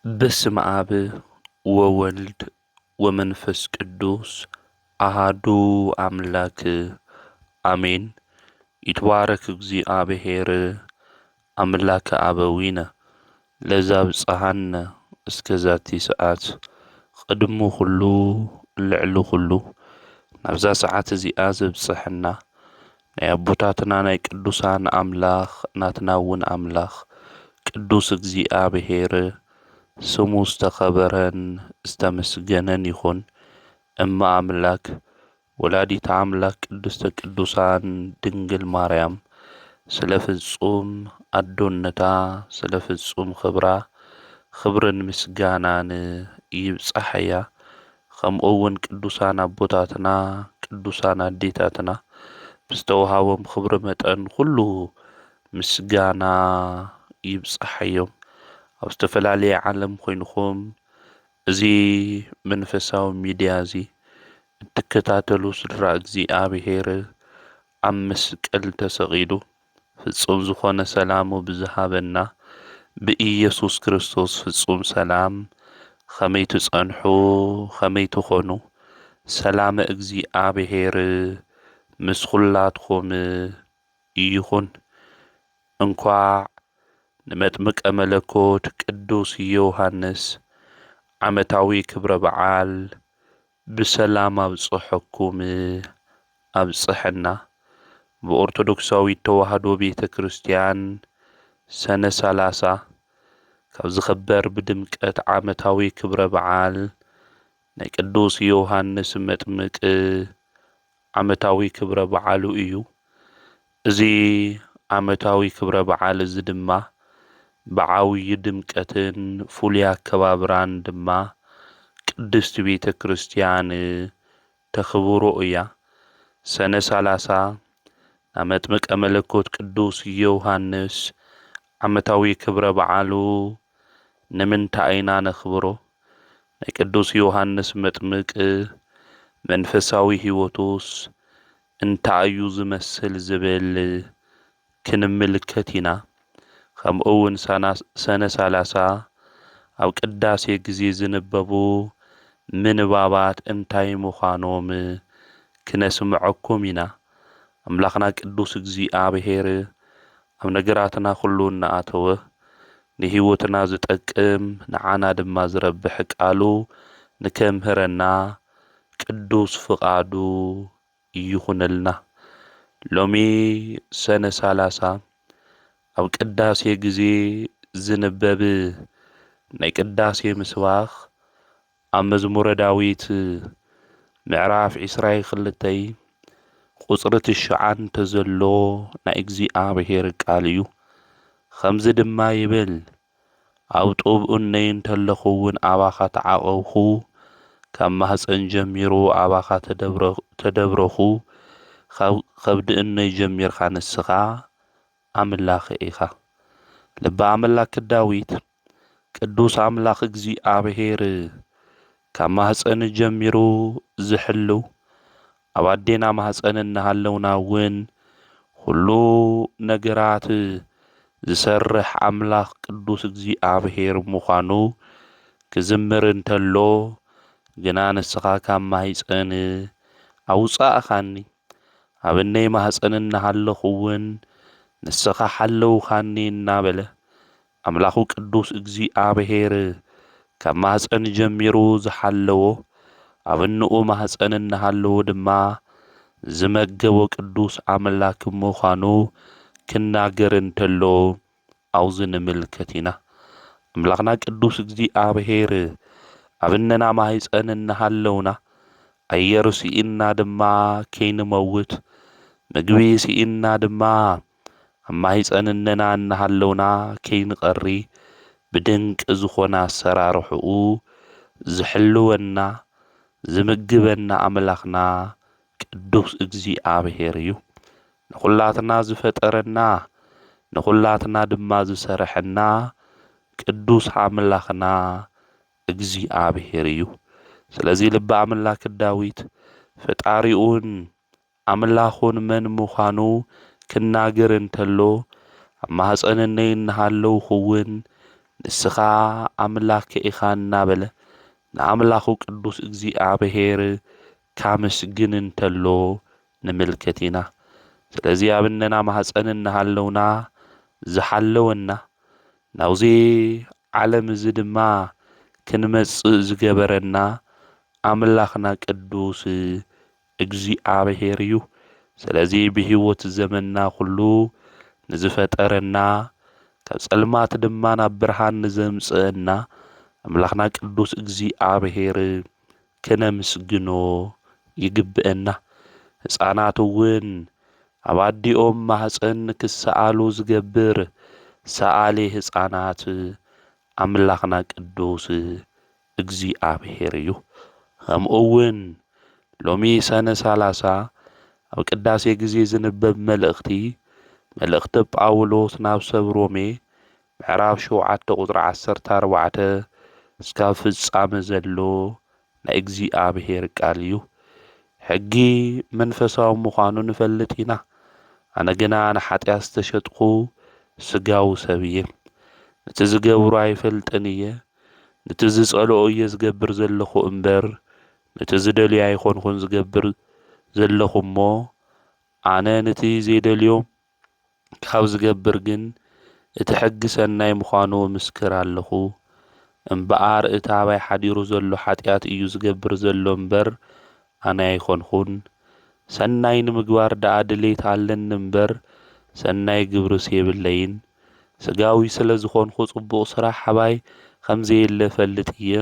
በስመ አብ ወወልድ ወመንፈስ ቅዱስ አሃዱ አምላክ አሜን። ይትባረክ እግዚኣብሔር አምላክ አበዊነ ለዛብጽሐነ እስከ ዛቲ ሰዓት። ቅድሚ ኩሉ ልዕሊ ኩሉ ናብዛ ሰዓት እዚኣ ዘብጽሐና ናይ ኣቦታትና ናይ ቅዱሳን ኣምላኽ ናትና እውን ኣምላኽ ቅዱስ እግዚኣብሔር ስሙ ዝተኸበረን ዝተመስገነን ይኹን። እመ ኣምላክ ወላዲተ ኣምላክ ቅድስተ ቅዱሳን ድንግል ማርያም ስለ ፍጹም ኣዶነታ ስለ ፍጹም ክብራ ክብርን ምስጋናን ይብጻሓያ። ከምኡ እውን ቅዱሳን ኣቦታትና ቅዱሳን ኣዴታትና ብዝተዋሃቦም ክብሪ መጠን ኩሉ ምስጋና ይብጻሓዮም። ኣብ ዝተፈላለየ ዓለም ኮይንኹም እዚ መንፈሳዊ ሚድያ እዚ እትከታተሉ ስድራ እግዚኣብሔር ኣብ መስቀል ተሰቒሉ ፍጹም ዝኾነ ሰላሙ ብዝሃበና ብኢየሱስ ክርስቶስ ፍጹም ሰላም ከመይ ትጸንሑ ከመይ ትኾኑ ሰላመ እግዚኣብሔር ምስ ኩላትኹም ይኹን። እንኳዕ ንመጥምቀ መለኮት ቅዱስ ዮሃንስ ዓመታዊ ክብረ በዓል ብሰላም ኣብጽሐኩም ኣብጽሐና። ብኦርቶዶክሳዊት ተዋህዶ ቤተ ክርስቲያን ሰነ ሰላሳ ካብ ዝኽበር ብድምቀት ዓመታዊ ክብረ በዓል ናይ ቅዱስ ዮሃንስ መጥምቅ ዓመታዊ ክብረ በዓሉ እዩ። እዚ ዓመታዊ ክብረ በዓል እዚ ድማ ብዓብዪ ድምቀትን ፍሉይ ኣከባብራን ድማ ቅድስቲ ቤተ ክርስቲያን ተኽብሮ እያ። ሰነ ሰላሳ ናይ መጥምቀ መለኮት ቅዱስ ዮሃንስ ዓመታዊ ክብረ በዓሉ ንምንታይ ኢና ነኽብሮ? ናይ ቅዱስ ዮሃንስ መጥምቅ መንፈሳዊ ህይወቱስ እንታይ እዩ ዝመስል ዝብል ክንምልከት ኢና። ከምኡ እውን ሰነ ሰላሳ ኣብ ቅዳሴ ግዜ ዝንበቡ ምንባባት እንታይ ምዃኖም ክነስምዐኩም ኢና። ኣምላኽና ቅዱስ እግዚኣብሔር ኣብ ነገራትና ኩሉ እናኣተወ ንህይወትና ዝጠቅም ንዓና ድማ ዝረብሕ ቃሉ ንከምህረና ቅዱስ ፍቓዱ ይኹነልና። ሎሚ ሰነ ሰላሳ ኣብ ቅዳሴ ግዜ ዝንበብ ናይ ቅዳሴ ምስባኽ ኣብ መዝሙረ ዳዊት ምዕራፍ ዕስራን ክልተን ቁጽሪ ትሽዓተ ዘሎ ናይ እግዚኣብሔር ቃል እዩ። ከምዚ ድማ ይብል፣ ኣብ ጡብ እነይ እንተለኹ እውን ኣባኻ ተዓቐብኹ፣ ካብ ማህፀን ጀሚሩ ኣባኻ ተደብረኹ፣ ካብ ከብዲ እነይ ጀሚርካ ንስኻ ኣምላኸ ኢኻ። ልበ ኣምላክ ዳዊት ቅዱስ ኣምላኽ እግዚኣብሔር ካብ ማህፀን ጀሚሩ ዝሕልው ኣብ ኣዴና ማህፀን እናሃለውና እውን ኩሉ ነገራት ዝሰርሕ ኣምላኽ ቅዱስ እግዚኣብሔር ምዃኑ ክዝምር እንተሎ ግና ንስኻ ካብ ማህፀን ኣውፃእኻኒ። ኣብ እነይ ማህፀን እናሃለኹ እውን ንስኻ ሓለውኻኒ እናበለ ኣምላኹ ቅዱስ እግዚኣብሔር ካብ ማህፀን ጀሚሩ ዝሓለዎ ኣብ እንኡ ማህፀን እናሃለዎ ድማ ዝመገቦ ቅዱስ ኣምላክ ምዃኑ ክናገር እንተሎ ኣብዚ ንምልከት ኢና። ኣምላኽና ቅዱስ እግዚኣብሔር ኣብ እነና ማህፀን እናሃለውና ኣየር ስኢንና ድማ ከይንመውት ምግቢ ስኢንና ድማ ኣብ ማህፀን እነና እናሃለውና ከይንቐሪ ብድንቂ ዝኾነ ኣሰራርሕኡ ዝሕልወና ዝምግበና ኣምላኽና ቅዱስ እግዚኣብሔር እዩ። ንኹላትና ዝፈጠረና ንኹላትና ድማ ዝሰርሐና ቅዱስ ኣምላኽና እግዚኣብሔር እዩ። ስለዚ ልበ ኣምላክ ዳዊት ፈጣሪኡን ኣምላኹን መን ምዃኑ ክናገር እንተሎ ኣብ ማህፀን እነይ እናሃለውኹ እውን ንስኻ ኣምላክ ኢኻ እናበለ ንኣምላኹ ቅዱስ እግዚኣብሔር ካመስግን እንተሎ ንምልከት ኢና። ስለዚ ኣብ እነና ማህፀን እናሃለውና ዝሓለወና ናብዚ ዓለም እዚ ድማ ክንመጽእ ዝገበረና ኣምላኽና ቅዱስ እግዚኣብሔር እዩ። ስለዚ ብህይወት ዘመንና ኩሉ ንዝፈጠረና ካብ ጸልማት ድማ ናብ ብርሃን ንዘምጽአና ኣምላኽና ቅዱስ እግዚኣብሔር ክነምስግኖ ይግብእና። ህፃናት እውን ኣብ ኣዲኦም ማህፀን ክሰኣሉ ዝገብር ሰኣሊ ህፃናት ኣምላኽና ቅዱስ እግዚኣብሔር እዩ። ከምኡ እውን ሎሚ ሰነ ሰላሳ ኣብ ቅዳሴ ግዜ ዝንበብ መልእኽቲ፣ መልእኽቲ ጳውሎስ ናብ ሰብ ሮሜ ምዕራፍ ሸውዓተ ቁጽሪ ዓሰርተ ኣርባዕተ እስካብ ፍጻመ ዘሎ ናይ እግዚኣብሔር ቃል እዩ። ሕጊ መንፈሳዊ ምዃኑ ንፈልጥ ኢና። ኣነ ግና ንሓጢኣት ዝተሸጥኩ ስጋዊ ሰብ እየ። ነቲ ዝገብሮ ኣይፈልጥን እየ። ነቲ ዝጸልኦ እየ ዝገብር ዘለኹ እምበር፣ ነቲ ዝደልዮ ኣይኮንኩን ዝገብር ዘለኹ እሞ፣ ኣነ ነቲ ዘይደልዮ ካብ ዝገብር ግን እቲ ሕጊ ሰናይ ምዃኑ እምስክር ኣለኹ። እምበኣር እቲ ኣባይ ሓዲሩ ዘሎ ሓጢኣት እዩ ዝገብር ዘሎ እምበር፣ ኣነ ኣይኮንኹን። ሰናይ ንምግባር ደኣ ድሌት ኣለኒ እምበር፣ ሰናይ ግብርስ የብለይን። ስጋዊ ስለ ዝኾንኹ ጽቡቕ ስራሕ ኣባይ ከም ዘየለ እፈልጥ እየ።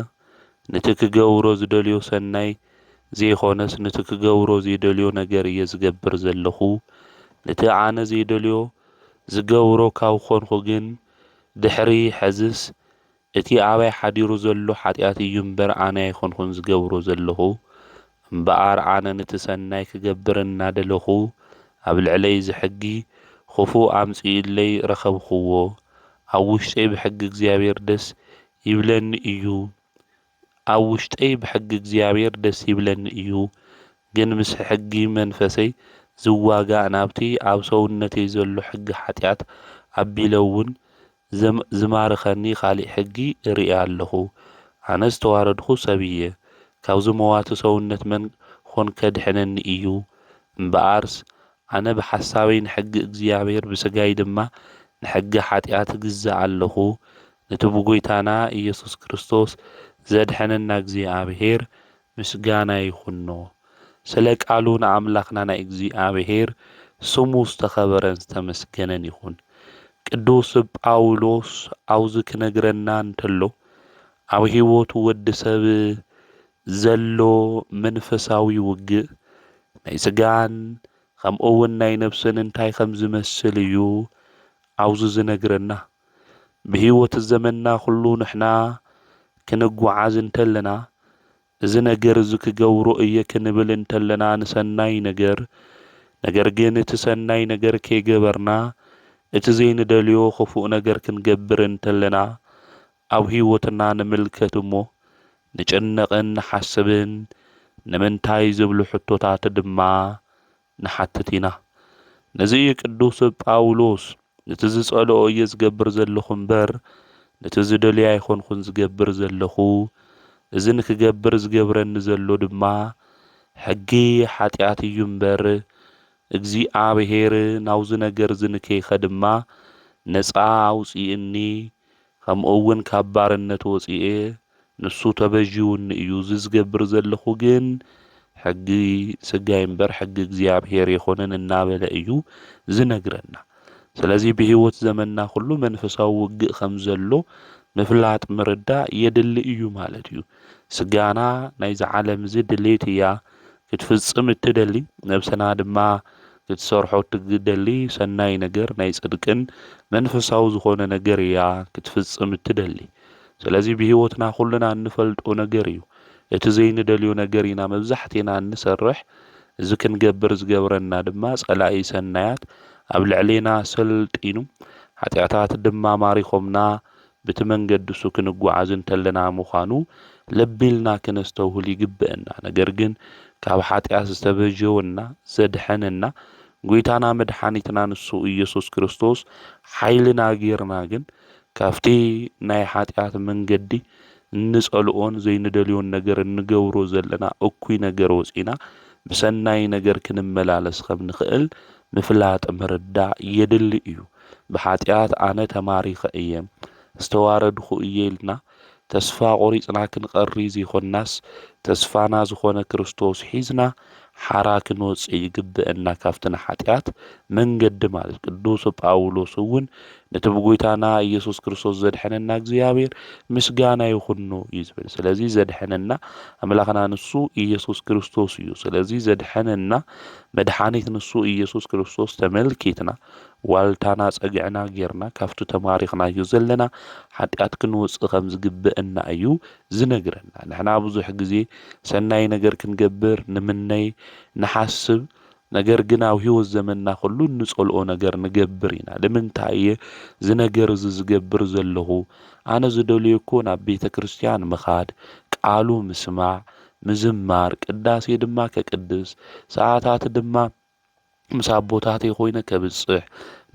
ነቲ ክገብሮ ዝደልዮ ሰናይ ዘይኮነስ፣ ነቲ ክገብሮ ዘይደልዮ ነገር እየ ዝገብር ዘለኹ። ነቲ ኣነ ዘይደልዮ ዝገብሮ ካብ ኾንኹ ግን፣ ድሕሪ ሕዝስ እቲ ኣባይ ሓዲሩ ዘሎ ሓጢኣት እዩ እምበር፣ ኣነ ኣይኮንኩን ዝገብሮ ዘለኹ። እምበኣር ኣነ ነቲ ሰናይ ክገብር እናደለኹ፣ ኣብ ልዕለይ እዚ ሕጊ ኽፉእ ኣምጺኡለይ ረኸብኽዎ። ኣብ ውሽጠይ ብሕጊ እግዚኣብሔር ደስ ይብለኒ እዩ። ኣብ ውሽጠይ ብሕጊ እግዚኣብሔር ደስ ይብለኒ እዩ። ግን ምስ ሕጊ መንፈሰይ ዝዋጋእ፣ ናብቲ ኣብ ሰውነተይ ዘሎ ሕጊ ሓጢኣት ኣቢለ እውን ዝም-፣ ዝማርኸኒ ኻሊእ ሕጊ እርኢ ኣለኹ። ኣነ ዝተዋረድኹ ሰብ እየ። ካብዚ መዋቲ ሰውነት መን ኾን ከድሕነኒ እዩ? እምበኣርስ ኣነ ብሓሳበይ ንሕጊ እግዚኣብሔር፣ ብስጋይ ድማ ንሕጊ ሓጢኣት እግዛእ ኣለኹ። ነቲ ብጎይታና ኢየሱስ ክርስቶስ ዘድሐነና እግዚኣብሔር ምስጋና ይኹኖ። ስለ ቃሉ ንኣምላኽና ናይ እግዚኣብሔር ስሙ ዝተኸበረን ዝተመስገነን ይኹን። ቅዱስ ጳውሎስ ኣብዚ ክነግረና እንተሎ፣ ኣብ ህይወቱ ወዲ ሰብ ዘሎ መንፈሳዊ ውግእ፣ ናይ ስጋን ከምኡ እውን ናይ ነፍስን እንታይ ከም ዝመስል እዩ ኣብዚ ዝነግረና። ብህይወት ዘመንና ኩሉ ንሕና ክንጓዓዝ እንተለና፣ እዚ ነገር እዚ ክገብሮ እየ ክንብል እንተለና ንሰናይ ነገር፣ ነገር ግን እቲ ሰናይ ነገር ከይገበርና፣ እቲ ዘይንደልዮ ክፉእ ነገር ክንገብር እንተለና፣ ኣብ ህይወትና ንምልከት እሞ፣ ንጭነቕን ንሓስብን፣ ንምንታይ ዝብሉ ሕቶታት ድማ ንሓትት ኢና። ነዚ እዩ ቅዱስ ጳውሎስ፣ ነቲ ዝጸልኦ እየ ዝገብር ዘለኹ እምበር፣ ነቲ ዝደልዮ ኣይኮንኩን ዝገብር ዘለኹ። እዚ ንክገብር ዝገብረኒ ዘሎ ድማ ሕጊ ሓጢኣት እዩ እምበር፣ እግዚኣብሔር ናብዚ ነገር እዚ ንከይኸ ድማ ነጻ ኣውጽእኒ፣ ከምኡ እውን ካብ ባርነት ወጺኤ ንሱ ተበዥውኒ እዩ። እዚ ዝገብር ዘለኹ ግን ሕጊ ስጋይ እምበር ሕጊ እግዚኣብሔር የኾነን እናበለ እዩ ዝነግረና። ስለዚ ብህይወት ዘመንና ኩሉ መንፈሳዊ ውግእ ከም ዘሎ ምፍላጥ ምርዳእ የድሊ እዩ ማለት እዩ። ስጋና ናይዚ ዓለም እዚ ድሌት እያ ክትፍጽም እትደሊ፣ ነብሰና ድማ ክትሰርሖ እትደሊ ሰናይ ነገር ናይ ጽድቅን መንፈሳዊ ዝኾነ ነገር እያ ክትፍጽም እትደሊ። ስለዚ ብህይወትና ኩልና እንፈልጦ ነገር እዩ። እቲ ዘይንደልዮ ነገር ኢና መብዛሕቴና እንሰርሕ። እዚ ክንገብር ዝገብረና ድማ ጸላኢ ሰናያት ኣብ ልዕሌና ሰልጢኑ፣ ሓጢኣታት ድማ ማሪኾምና፣ በቲ መንገዲ እሱ ክንጓዓዝ እንተለና ምዃኑ ልብ ኢልና ክነስተውህል ይግብእና። ነገር ግን ካብ ሓጢኣት ዝተበጀወና፣ ዘድሐነና፣ ጎይታና መድሓኒትና ንሱ ኢየሱስ ክርስቶስ ሓይልና ጌርና ግን ካብቲ ናይ ሓጢኣት መንገዲ እንጸልኦን ዘይንደልዮን ነገር እንገብሮ ዘለና እኩይ ነገር ወጺና ብሰናይ ነገር ክንመላለስ ከም ንኽእል ምፍላጥ ምርዳእ የድሊ እዩ። ብሓጢኣት ኣነ ተማሪኸ እየ፣ ዝተዋረድኹ እየ ኢልና ተስፋ ቆሪጽና ክንቐሪ ዘይኮናስ፣ ተስፋና ዝኾነ ክርስቶስ ሒዝና ሓራ ክንወጽእ ይግብእና፣ ካብቲ ንሓጢኣት መንገዲ ማለት። ቅዱስ ጳውሎስ እውን ነቲ ብጎይታና ኢየሱስ ክርስቶስ ዘድሐነና እግዚኣብሔር ምስጋና ይኹኖ እዩ ዝብል። ስለዚ ዘድሐነና ኣምላኽና ንሱ ኢየሱስ ክርስቶስ እዩ። ስለዚ ዘድሐነና መድሓኒት ንሱ ኢየሱስ ክርስቶስ ተመልኪትና ዋልታና ጸግዕና ጌርና ካብቲ ተማሪኽናዮ ዘለና ሓጢኣት ክንወጽእ ከም ዝግብእና እዩ ዝነግረና። ንሕና ብዙሕ ግዜ ሰናይ ነገር ክንገብር ንምነይ፣ ንሓስብ፣ ነገር ግን ኣብ ህይወት ዘመንና ኩሉ እንጸልኦ ነገር ንገብር ኢና። ንምንታይ እየ እዚ ነገር እዚ ዝገብር ዘለኹ? ኣነ ዝደልዮ እኮ ናብ ቤተ ክርስቲያን ምኻድ፣ ቃሉ ምስማዕ፣ ምዝማር፣ ቅዳሴ ድማ ከቅድስ፣ ሰዓታት ድማ ምስ ኣቦታተይ ኮይነ ከብጽሕ፣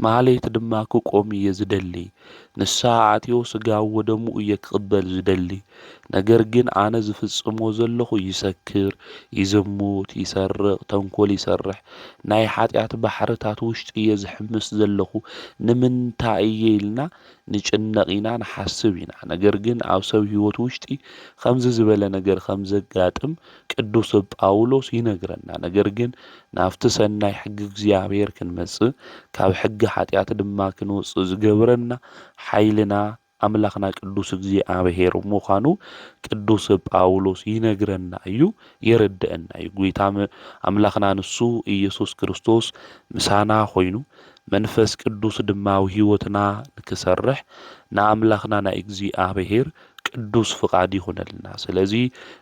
ማህሌት ድማ ክቆም እየ ዝደሊ። ንስሓ ኣትዮ ስጋው ወደሙ እየ ክቕበል ዝደሊ። ነገር ግን ኣነ ዝፍጽሞ ዘለኹ ይሰክር፣ ይዝሙት፣ ይሰርቕ፣ ተንኮል ይሰርሕ፣ ናይ ሓጢኣት ባሕርታት ውሽጢ እየ ዝሕምስ ዘለኹ። ንምንታይ እየ ኢልና ንጭነቕ ኢና፣ ንሓስብ ኢና። ነገር ግን ኣብ ሰብ ህይወት ውሽጢ ከምዚ ዝበለ ነገር ከም ዘጋጥም ቅዱስ ጳውሎስ ይነግረና። ነገር ግን ናብቲ ሰናይ ሕጊ እግዚኣብሔር ክንመጽእ፣ ካብ ሕጊ ሓጢኣት ድማ ክንወጽእ ዝገብረና ሓይልና ኣምላኽና ቅዱስ እግዚኣብሔር ምዃኑ ቅዱስ ጳውሎስ ይነግረና እዩ፣ የረድአና እዩ። ጎይታ ም-፣ ኣምላኽና ንሱ ኢየሱስ ክርስቶስ ምሳና ኮይኑ፣ መንፈስ ቅዱስ ድማ ኣብ ህይወትና ንክሰርሕ ንኣምላኽና ናይ እግዚኣብሔር ቅዱስ ፍቓድ ይኹነልና። ስለዚ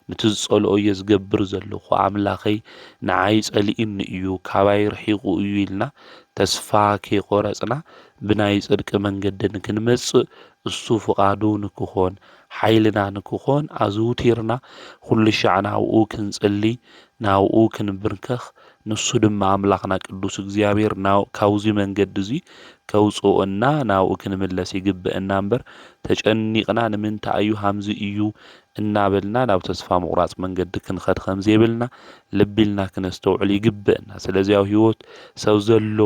ነቲ ዝጸልኦ እየ ዝገብር ዘለኹ፣ ኣምላኸይ ንዓይ ጸሊእኒ እዩ፣ ካባይ ርሒቑ እዩ ኢልና ተስፋ ከይቆረጽና ብናይ ጽድቂ መንገዲ ንክንመጽእ እሱ ፍቓዱ ንክኾን ሓይልና ንክኾን ኣዘውቲርና ኩሉ ሻዕ ናብኡ ክንጽሊ ናብኡ ክንብርከኽ ንሱ ድማ ኣምላኽና ቅዱስ እግዚኣብሔር ናብ-፣ ካብዚ መንገዲ እዚ ከውጽኦና ናብኡ ክንምለስ ይግብእና እምበር ተጨኒቕና ንምንታይ እዩ ሃምዚ እዩ እናበልና ናብ ተስፋ ምቑራጽ መንገዲ ክንኸድ ከም ዘይብልና ልቢ ኢልና ክነስተውዕል ይግብእና። ስለዚ ኣብ ህይወት ሰብ ዘሎ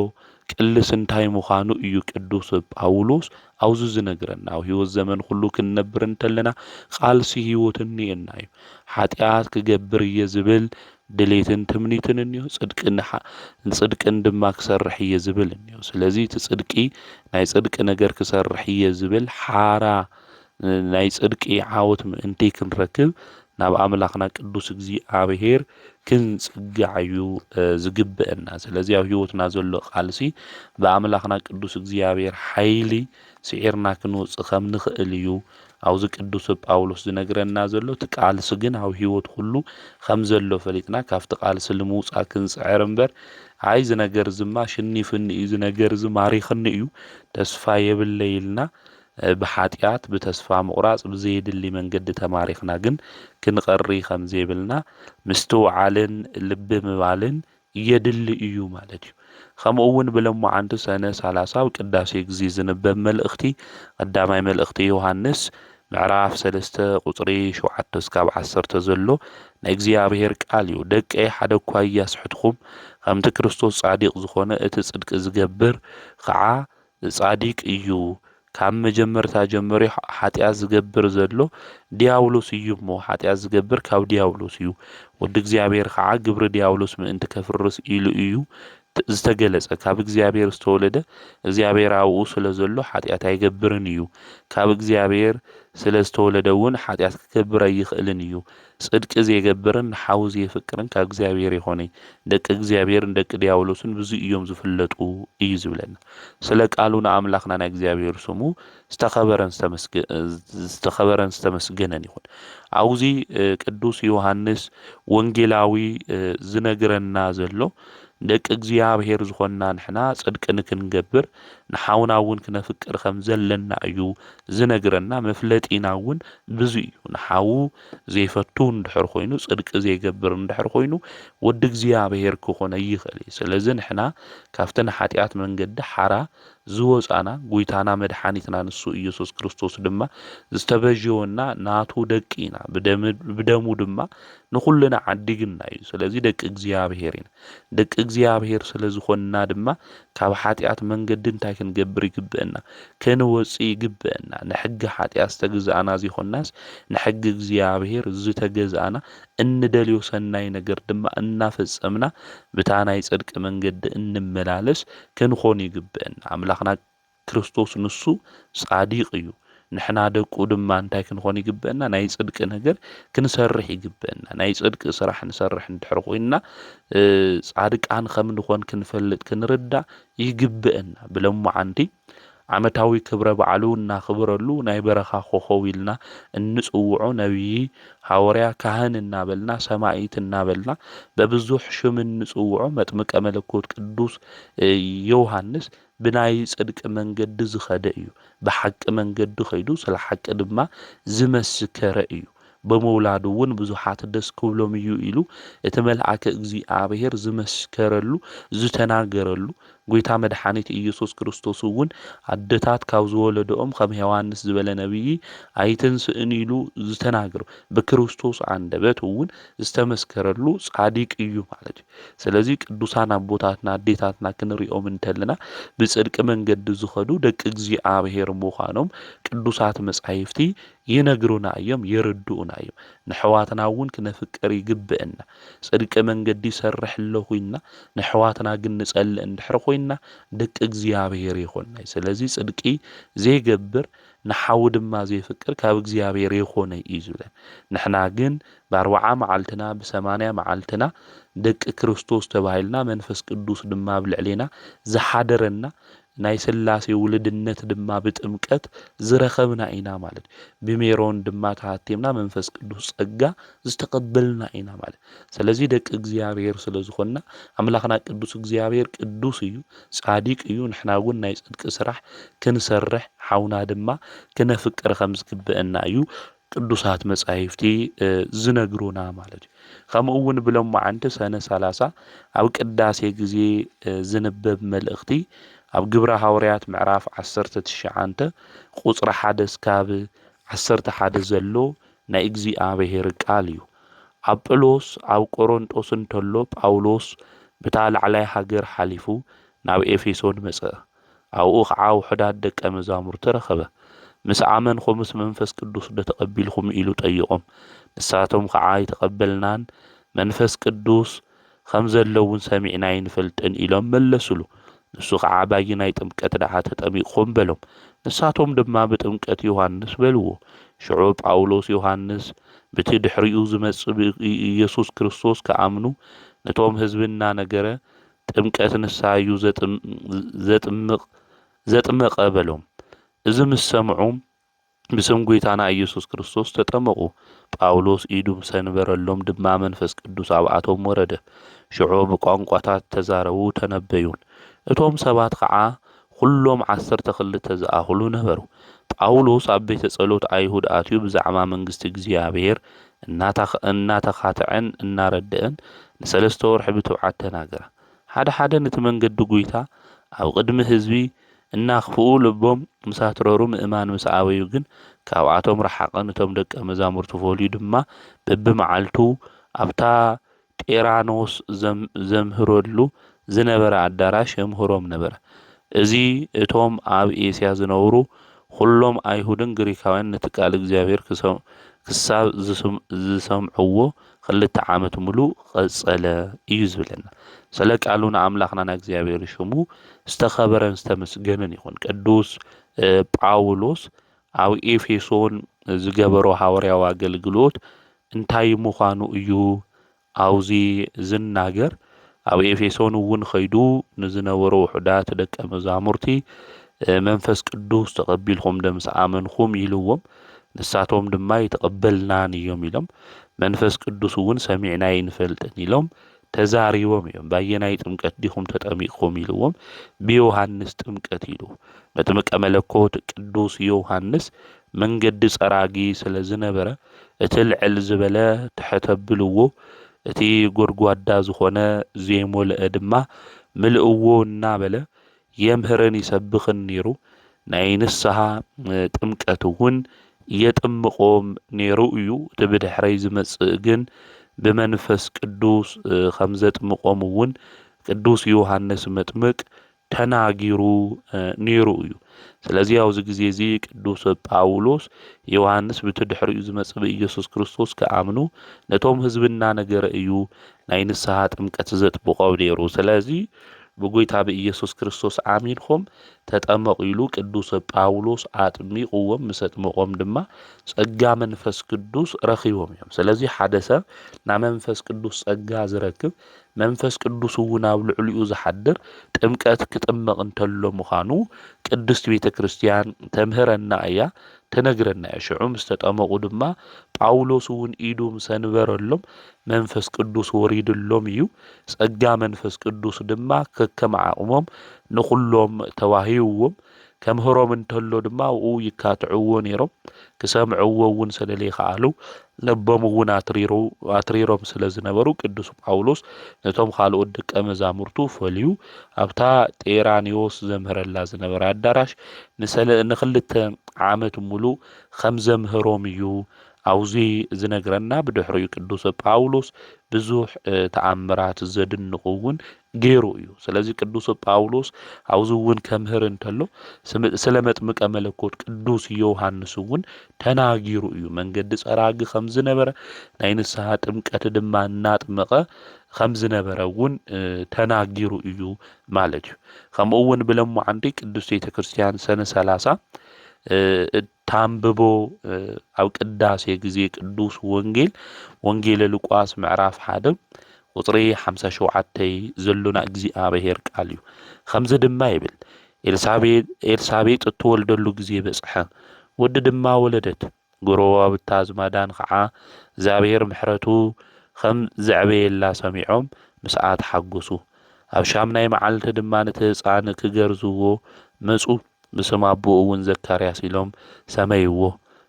ቅልስ እንታይ ምዃኑ እዩ ቅዱስ ጳውሎስ ኣብዚ ዝነግረና። ኣብ ህይወት ዘመን ኩሉ ክንነብር እንተለና ቃልሲ ህይወት እኒኤና እዩ። ሓጢኣት ክገብር እየ ዝብል ድሌትን ትምኒትን እኒኦ፣ ጽድቅን ሓ-፣ ጽድቅን ድማ ክሰርሕ እየ ዝብል እኒኦ። ስለዚ እቲ ጽድቂ፣ ናይ ጽድቂ ነገር ክሰርሕ እየ ዝብል ሓራ ናይ ጽድቂ ዓወት ምእንቲ ክንረክብ ናብ ኣምላኽና ቅዱስ እግዚኣብሔር ክንጽጋዕ እዩ፣ እ፣ ዝግብአና። ስለዚ ኣብ ህይወትና ዘሎ ቃልሲ ብኣምላኽና ቅዱስ እግዚኣብሔር ሓይሊ ስዒርና ክንወጽእ ከም ንኽእል እዩ ኣብዚ ቅዱስ ጳውሎስ ዝነግረና ዘሎ። እቲ ቃልሲ ግን ኣብ ህይወት ኩሉ ከም ዘሎ ፈሊጥና ካብቲ ቃልሲ ንምውጻእ ክንጽዕር እምበር፣ ኣይ እዚ ነገር ዝማ ሽኒፍኒ እዩ፣ እዚ ነገር እዚ ማሪኽኒ እዩ፣ ተስፋ የብለይ ኢልና እ፣ ብሓጢኣት፣ ብተስፋ ምቑራጽ፣ ብዘየድሊ መንገዲ ተማሪኽና ግን ክንቐሪ ከም ዘይብልና ምስትውዓልን ልቢ ምባልን የድሊ እዩ ማለት እዩ። ከምኡ እውን ብለማዓንቲ ሰነ ሰላሳ ኣብ ቅዳሴ ግዜ ዝንበብ መልእኽቲ፣ ቀዳማይ መልእኽቲ ዮሃንስ ምዕራፍ ሰለስተ ቁጽሪ ሸውዓተ እስካብ ዓሰርተ ዘሎ ናይ እግዚኣብሔር ቃል እዩ። ደቀይ ሓደ እኳ እያስሕትኹም፣ ከምቲ ክርስቶስ ጻዲቕ ዝኾነ እቲ ጽድቂ ዝገብር ኸዓ ጻዲቅ እዩ። ካብ መጀመርታ ጀምሪ ሓጢኣት ዝገብር ዘሎ ዲያብሎስ እዩ እሞ፣ ሓጢኣት ዝገብር ካብ ዲያብሎስ እዩ። ወዲ እግዚኣብሔር ኸዓ ግብሪ ዲያብሎስ ምእንቲ ከፍርስ ኢሉ እዩ ት-፣ ዝተገለጸ። ካብ እግዚኣብሔር ዝተወለደ እግዚኣብሔር ኣብኡ ስለ ዘሎ ሓጢኣት ኣይገብርን እዩ። ካብ እግዚኣብሔር ስለ ዝተወለደ እውን ሓጢኣት ክገብር ኣይኽእልን እዩ። ጽድቂ ዘይገብርን ንሓዉ ዘየፍቅርን ካብ እግዚኣብሔር ይኾነ። ደቂ እግዚኣብሔርን ደቂ ዲያብሎስን ብዚ እዮም ዝፍለጡ እዩ ዝብለና። ስለ ቃሉ ንኣምላኽና ናይ እግዚኣብሔር ስሙ ዝተኸበረን ዝተመስገ-፣ ዝተኸበረን ዝተመስገነን ይኹን። ኣብዚ፣ እ፣ ቅዱስ ዮሃንስ ወንጌላዊ፣ እ፣ ዝነግረና ዘሎ ደቂ እግዚኣብሔር ዝኾንና ንሕና ጽድቂ ንክንገብር ንሓውና እውን ክነፍቅር ከም ዘለና እዩ ዝነግረና። መፍለጢና እውን ብዙ እዩ። ንሓዉ ዘይፈቱ እንድሕር ኮይኑ፣ ጽድቂ ዘይገብር እንድሕር ኮይኑ፣ ወዲ እግዚኣብሔር ክኾነ ይኽእል እዩ። ስለዚ ንሕና ካብቲ ንሓጢኣት መንገዲ ሓራ ዝወፃና ጎይታና መድሓኒትና ንሱ ኢየሱስ ክርስቶስ ድማ ዝተበጀወና ናቱ ደቂ ኢና። ብደም-፣ ብደሙ ድማ ንኹልና ዓዲግና እዩ። ስለዚ ደቂ እግዚኣብሔር ኢና። ደቂ እግዚኣብሔር ስለ ዝኾንና ድማ ካብ ሓጢኣት መንገዲ እንታይ ክንገብር ይግብአና? ክንወፅእ ይግብአና። ንሕጊ ሓጢኣት ዝተግዛእና ዘይኮናስ ንሕጊ እግዚኣብሔር ዝተገዛእና፣ እንደልዮ ሰናይ ነገር ድማ እናፈጸምና ብታ ናይ ጽድቂ መንገዲ እንመላለስ ክንኾን ይግብአና። ኣምላኽና ክርስቶስ ንሱ ጻዲቕ እዩ። ንሕና ደቁ ድማ እንታይ ክንኾን ይግብአና? ናይ ጽድቂ ነገር ክንሰርሕ ይግብአና። ናይ ጽድቂ ስራሕ ንሰርሕ እንድሕር ኮይንና፣ እ፣ ጻድቃን ከም ንኾን ክንፈልጥ ክንርዳእ ይግብአና። ብለማዓንቲ ዓመታዊ ክብረ በዓሉ እናኽብረሉ ናይ በረኻ ኮኸብ ኢልና እንጽውዖ ነቢይ፣ ሃዋርያ፣ ካህን እናበልና፣ ሰማኢት እናበልና በብዙሕ ሽም እንጽውዖ መጥምቀ መለኮት ቅዱስ፣ እ፣ ዮሃንስ ብናይ ጽድቂ መንገዲ ዝኸደ እዩ። ብሓቂ መንገዲ ኸይዱ ስለ ሓቂ ድማ ዝመስከረ እዩ። ብምውላዱ እውን ብዙሓት ደስ ክብሎም እዩ ኢሉ እቲ መልኣከ እግዚኣብሔር ዝመስከረሉ፣ ዝተናገረሉ፣ ጎይታ መድሓኒት ኢየሱስ ክርስቶስ እውን ኣደታት ካብ ዝወለደኦም ከም ዮሃንስ ዝበለ ነቢይ ኣይትንስእን ኢሉ ዝተናገረ፣ ብክርስቶስ ኣንደበት እውን ዝተመስከረሉ ጻዲቅ እዩ ማለት እዩ። ስለዚ ቅዱሳን ኣቦታትና ኣዴታትና ክንሪኦም እንተለና ብጽድቂ መንገዲ ዝኸዱ ደቂ እግዚኣብሔር ምዃኖም ቅዱሳት መጻሕፍቲ ይነግሩና እዮም፣ የርድኡና እዮም። ንሕዋትና እውን ክነፍቅር ይግብአና። ጽድቂ መንገዲ ይሰርሕ ኣለኹ ኢልና ንሕዋትና ግን ንጸልእ እንድሕር ኮይንና ደቂ እግዚኣብሔር ይኾንና እዩ። ስለዚ ጽድቂ ዘይገብር ንሓዉ ድማ ዘይፍቅር ካብ እግዚኣብሔር የኾነ እዩ ዝብለን። ንሕና ግን ብኣርብዓ መዓልትና ብሰማንያ መዓልትና ደቂ ክርስቶስ ተባሂልና መንፈስ ቅዱስ ድማ ኣብ ልዕሌና ዝሓደረና ናይ ስላሴ ውልድነት ድማ ብጥምቀት ዝረኸብና ኢና ማለት እዩ። ብሜሮን ድማ ተሃቲምና መንፈስ ቅዱስ ጸጋ ዝተቐበልና ኢና ማለት። ስለዚ ደቂ እግዚኣብሔር ስለ ዝኾንና ኣምላኽና ቅዱስ እግዚኣብሔር ቅዱስ እዩ፣ ጻዲቅ እዩ። ንሕና እውን ናይ ጽድቂ ስራሕ ክንሰርሕ ሓውና ድማ ክነፍቅር ከም ዝግብአና እዩ ቅዱሳት መጻሕፍቲ፣ እ፣ ዝነግሩና ማለት እዩ። ከምኡ እውን ብሎማዓንቲ ሰነ ሰላሳ ኣብ ቅዳሴ ግዜ፣ እ፣ ዝንበብ መልእኽቲ ኣብ ግብረ ሃዋርያት ምዕራፍ ዓሰርተ ትሽዓተ ቁጽሪ ሓደ እስካብ ዓሰርተ ሓደ ዘሎ ናይ እግዚኣብሔር ቃል እዩ። ኣጵሎስ ኣብ ቆሮንጦስ እንተሎ ጳውሎስ ብታ ላዕላይ ሃገር ሓሊፉ ናብ ኤፌሶን መጸ። ኣብኡ ኸዓ ውሑዳት ደቀ መዛሙርቲ ረኸበ። ምስ ኣመንኹምስ መንፈስ ቅዱስ ዶ ተቐቢልኹም? ኢሉ ጠይቖም። ንሳቶም ኸዓ ኣይተቐበልናን፣ መንፈስ ቅዱስ ከም ዘሎ እውን ሰሚዕና ኣይንፈልጥን ኢሎም መለሱሉ። ንሱ ኸዓ ባይናይ ጥምቀት ደኣ ተጠሚቕኹም በሎም። ንሳቶም ድማ ብጥምቀት ዮሃንስ በልዎ። ሽዑ ጳውሎስ ዮሃንስ ብቲ ድሕሪኡ ዝመጽእ ብኢየሱስ ክርስቶስ ክኣምኑ ነቶም ህዝቢ እናነገረ ጥምቀት ንስሓ እዩ ዘጥም-፣ ዘጥምቕ፣ ዘጥመቐ በሎም። እዚ ምስ ሰምዑ ብስም ጐይታና ኢየሱስ ክርስቶስ ተጠመቑ። ጳውሎስ ኢዱ ምስ ኣንበረሎም ድማ መንፈስ ቅዱስ ኣብኣቶም ወረደ። ሽዑ ብቋንቋታት ተዛረቡ ተነበዩን። እቶም ሰባት ኸዓ ኹሎም ዓሰርተ ክልተ ዝኣኽሉ ነበሩ። ጳውሎስ ኣብ ቤተ ጸሎት ኣይሁድ ኣትዩ ብዛዕባ መንግስቲ እግዚኣብሔር እናተኽ-፣ እናተኻትዐን እናረድአን ንሰለስተ ወርሒ ብትብዓት ተናገረ። ሓደ ሓደ ነቲ መንገዲ ጐይታ ኣብ ቅድሚ ህዝቢ እናኽፍኡ ልቦም ምስ ኣትረሩ ምእማን ምስ ኣበዩ ግን ካብኣቶም ረሓቐ። ነቶም ደቀ መዛሙርቲ ፈልዩ ድማ በብመዓልቱ ኣብታ ጤራኖስ ዘም-፣ ዘምህረሉ ዝነበረ ኣዳራሽ የምህሮም ነበረ። እዚ እቶም ኣብ ኤስያ ዝነብሩ ኹሎም ኣይሁድን ግሪካውያን ነቲ ቃል እግዚኣብሔር ክሰ-፣ ክሳብ ዝስም-፣ ዝሰምዕዎ ክልተ ዓመት ምሉእ ቐጸለ እዩ ዝብለና። ስለ ቃሉ ንኣምላኽና ንእግዚኣብሔር ሽሙ ዝተኸበረን ዝተመስገነን ይኹን። ቅዱስ፣ እ፣ ጳውሎስ ኣብ ኤፌሶን ዝገበሮ ሃዋርያዊ ኣገልግሎት እንታይ ምዃኑ እዩ ኣብዚ ዝናገር። ኣብ ኤፌሶን እውን ኸይዱ ንዝነበሩ ውሑዳት ደቀ መዛሙርቲ፣ እ፣ መንፈስ ቅዱስ ተቐቢልኩም ዶ ምስ ኣመንኹም ኢልዎም። ንሳቶም ድማ ኣይተቐበልናን እዮም ኢሎም። መንፈስ ቅዱስ እውን ሰሚዕና ኣይንፈልጥን ኢሎም ተዛሪቦም እዮም። ባየናይ ጥምቀት ዲኹም ተጠሚቕኩም ኢልዎም። ብዮሃንስ ጥምቀት ኢሉ። መጥምቀ መለኮት ቅዱስ ዮሃንስ መንገዲ ጸራጊ ስለ ዝነበረ እቲ ልዕል ዝበለ ትሕት ኣብልዎ፣ እቲ ጎድጓዳ ዝኾነ ዘይሞልአ ድማ ምልእዎ እናበለ የምህርን ይሰብኽን ነይሩ። ናይ ንስሓ ጥምቀት እውን የጥምቖም ነይሩ እዩ። እቲ ብድሕረይ ዝመጽእ ግን ብመንፈስ ቅዱስ ከም ዘጥምቖም እውን ቅዱስ ዮሃንስ መጥምቅ ተናጊሩ ነይሩ እዩ። ስለዚ ኣብዚ ግዜ እዚ ቅዱስ ጳውሎስ ዮሃንስ ብቲ ድሕሪኡ ዝመጽእ ብኢየሱስ ክርስቶስ ክኣምኑ ነቶም ህዝቢ እናነገረ እዩ ናይ ንስሓ ጥምቀት ዘጥምቖም ነይሩ። ስለዚ ብጎይታ ብኢየሱስ ክርስቶስ ኣሚንኹም ተጠመቑ ኢሉ ቅዱስ ጳውሎስ ኣጥሚቕዎም፣ ምስ ኣጥመቖም ድማ ጸጋ መንፈስ ቅዱስ ረኺቦም እዮም። ስለዚ ሓደ ሰብ ናብ መንፈስ ቅዱስ ጸጋ ዝረክብ፣ መንፈስ ቅዱስ እውን ኣብ ልዕሊኡ ዝሓድር ጥምቀት ክጥመቕ እንተሎ ምዃኑ ቅድስት ቤተ ክርስቲያን ተምህረና እያ፣ ተነግረና እያ። ሽዑ ምስ ተጠመቑ ድማ ጳውሎስ እውን ኢዱ ምስ ኣንበረሎም መንፈስ ቅዱስ ወሪድሎም እዩ። ጸጋ መንፈስ ቅዱስ ድማ ከከም ዓቕሞም ንኹሎም ተዋሂብዎም። ከምህሮም እንተሎ ድማ ኣብኡ ይካትዕዎ ነይሮም። ክሰምዕዎ እውን ስለ ዘይከኣሉ ልቦም እውን ኣትሪሩ-፣ ኣትሪሮም ስለ ዝነበሩ ቅዱስ ጳውሎስ ነቶም ካልኦት ደቀ መዛሙርቱ ፈልዩ ኣብታ ጤራኒዎስ ዘምህረላ ዝነበረ ኣዳራሽ ንሰለ-፣ ንኽልተ ዓመት ሙሉእ ከም ዘምህሮም እዩ ኣብዚ ዝነግረና። ብድሕሪኡ ቅዱስ ጳውሎስ ብዙሕ፣ እ፣ ተኣምራት ዘድንቑ እውን ገይሩ እዩ። ስለዚ ቅዱስ ጳውሎስ ኣብዚ እውን ከምህር እንተሎ ስም-፣ ስለ መጥምቀ መለኮት ቅዱስ ዮሃንስ እውን ተናጊሩ እዩ። መንገዲ ጸራጊ ከም ዝነበረ፣ ናይ ንስሓ ጥምቀት ድማ እናጥመቐ ከም ዝነበረ እውን፣ እ፣ ተናጊሩ እዩ ማለት እዩ። ከምኡ እውን ብለማዓንቲ ቅድስት ቤተ ክርስቲያን ሰነ ሰላሳ፣ እ፣ እታንብቦ፣ እ፣ ኣብ ቅዳሴ ግዜ ቅዱስ ወንጌል፣ ወንጌለ ሉቃስ ምዕራፍ ሓደ ቁጽሪ ሓምሳ ሸውዓተ ዘሎ ናይ እግዚኣብሔር ቃል እዩ። ከምዚ ድማ ይብል፣ ኤልሳቤጥ፣ ኤልሳቤጥ እትወልደሉ ግዜ በጽሐ፣ ወዲ ድማ ወለደት። ጎረባብታ ኣዝማዳን ኸዓ እግዚኣብሔር ምሕረቱ ከም ዘዕበየላ ሰሚዖም ምስኣ ተሓጎሱ። ኣብ ሻምናይ መዓልቲ ድማ ነቲ ህፃን ክገርዝዎ መፁ። ብስም ኣቦኡ እውን ዘካርያስ ኢሎም ሰመይዎ።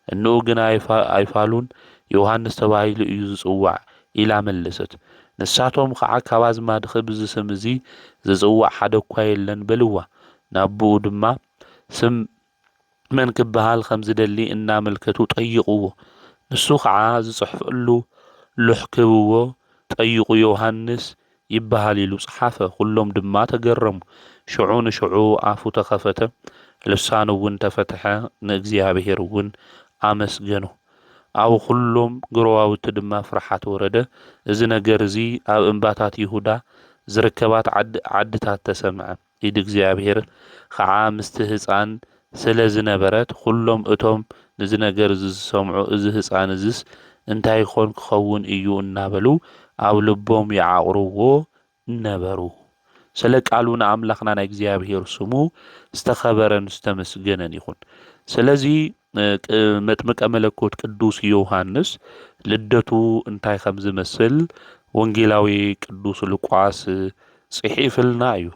እንኡ ግን ኣይፋ-፣ ኣይፋሉን፣ ዮሃንስ ተባሂሉ እዩ ዝጽዋዕ ኢላ መለሰት። ንሳቶም ኸዓ ካብ ኣዝማድኺ ብዚ ስም እዚ ዝጽዋዕ ሓደ እኳ የለን በልዋ። ናብኡ ድማ ስም መን ክበሃል ከም ዝደሊ እናመልከቱ ጠይቕዎ። ንሱ ኸዓ ዝጽሕፈሉ ሉሕ ክህብዎ ጠይቑ። ዮሃንስ ይበሃል ኢሉ ጸሓፈ። ኩሎም ድማ ተገረሙ። ሽዑ ንሽዑ ኣፉ ተኸፈተ፣ ልሳኑ እውን ተፈትሐ፣ ንእግዚኣብሔር እውን ኣመስገኑ። ኣብ ኩሎም ጎረባብቲ ድማ ፍርሓት ወረደ። እዚ ነገር እዚ ኣብ እምባታት ይሁዳ ዝርከባት ዓድ-፣ ዓድታት ተሰምዐ። ኢድ እግዚኣብሔር ኸዓ ምስቲ ህፃን ስለ ዝነበረት፣ ኩሎም እቶም ነዚ ነገር እዚ ዝሰምዑ፣ "እዚ ህፃን እዚስ እንታይ ኮን ክኸውን እዩ?" እናበሉ ኣብ ልቦም ይዓቕርዎ ነበሩ። ስለ ቃሉ ንኣምላኽና ናይ እግዚኣብሔር ስሙ ዝተኸበረን ዝተመስገነን ይኹን። ስለዚ፣ እ፣ ቅ-፣ መጥምቀ መለኮት ቅዱስ ዮሃንስ ልደቱ እንታይ ከም ዝመስል ወንጌላዊ ቅዱስ ሉቃስ ጽሒፍልና እዩ።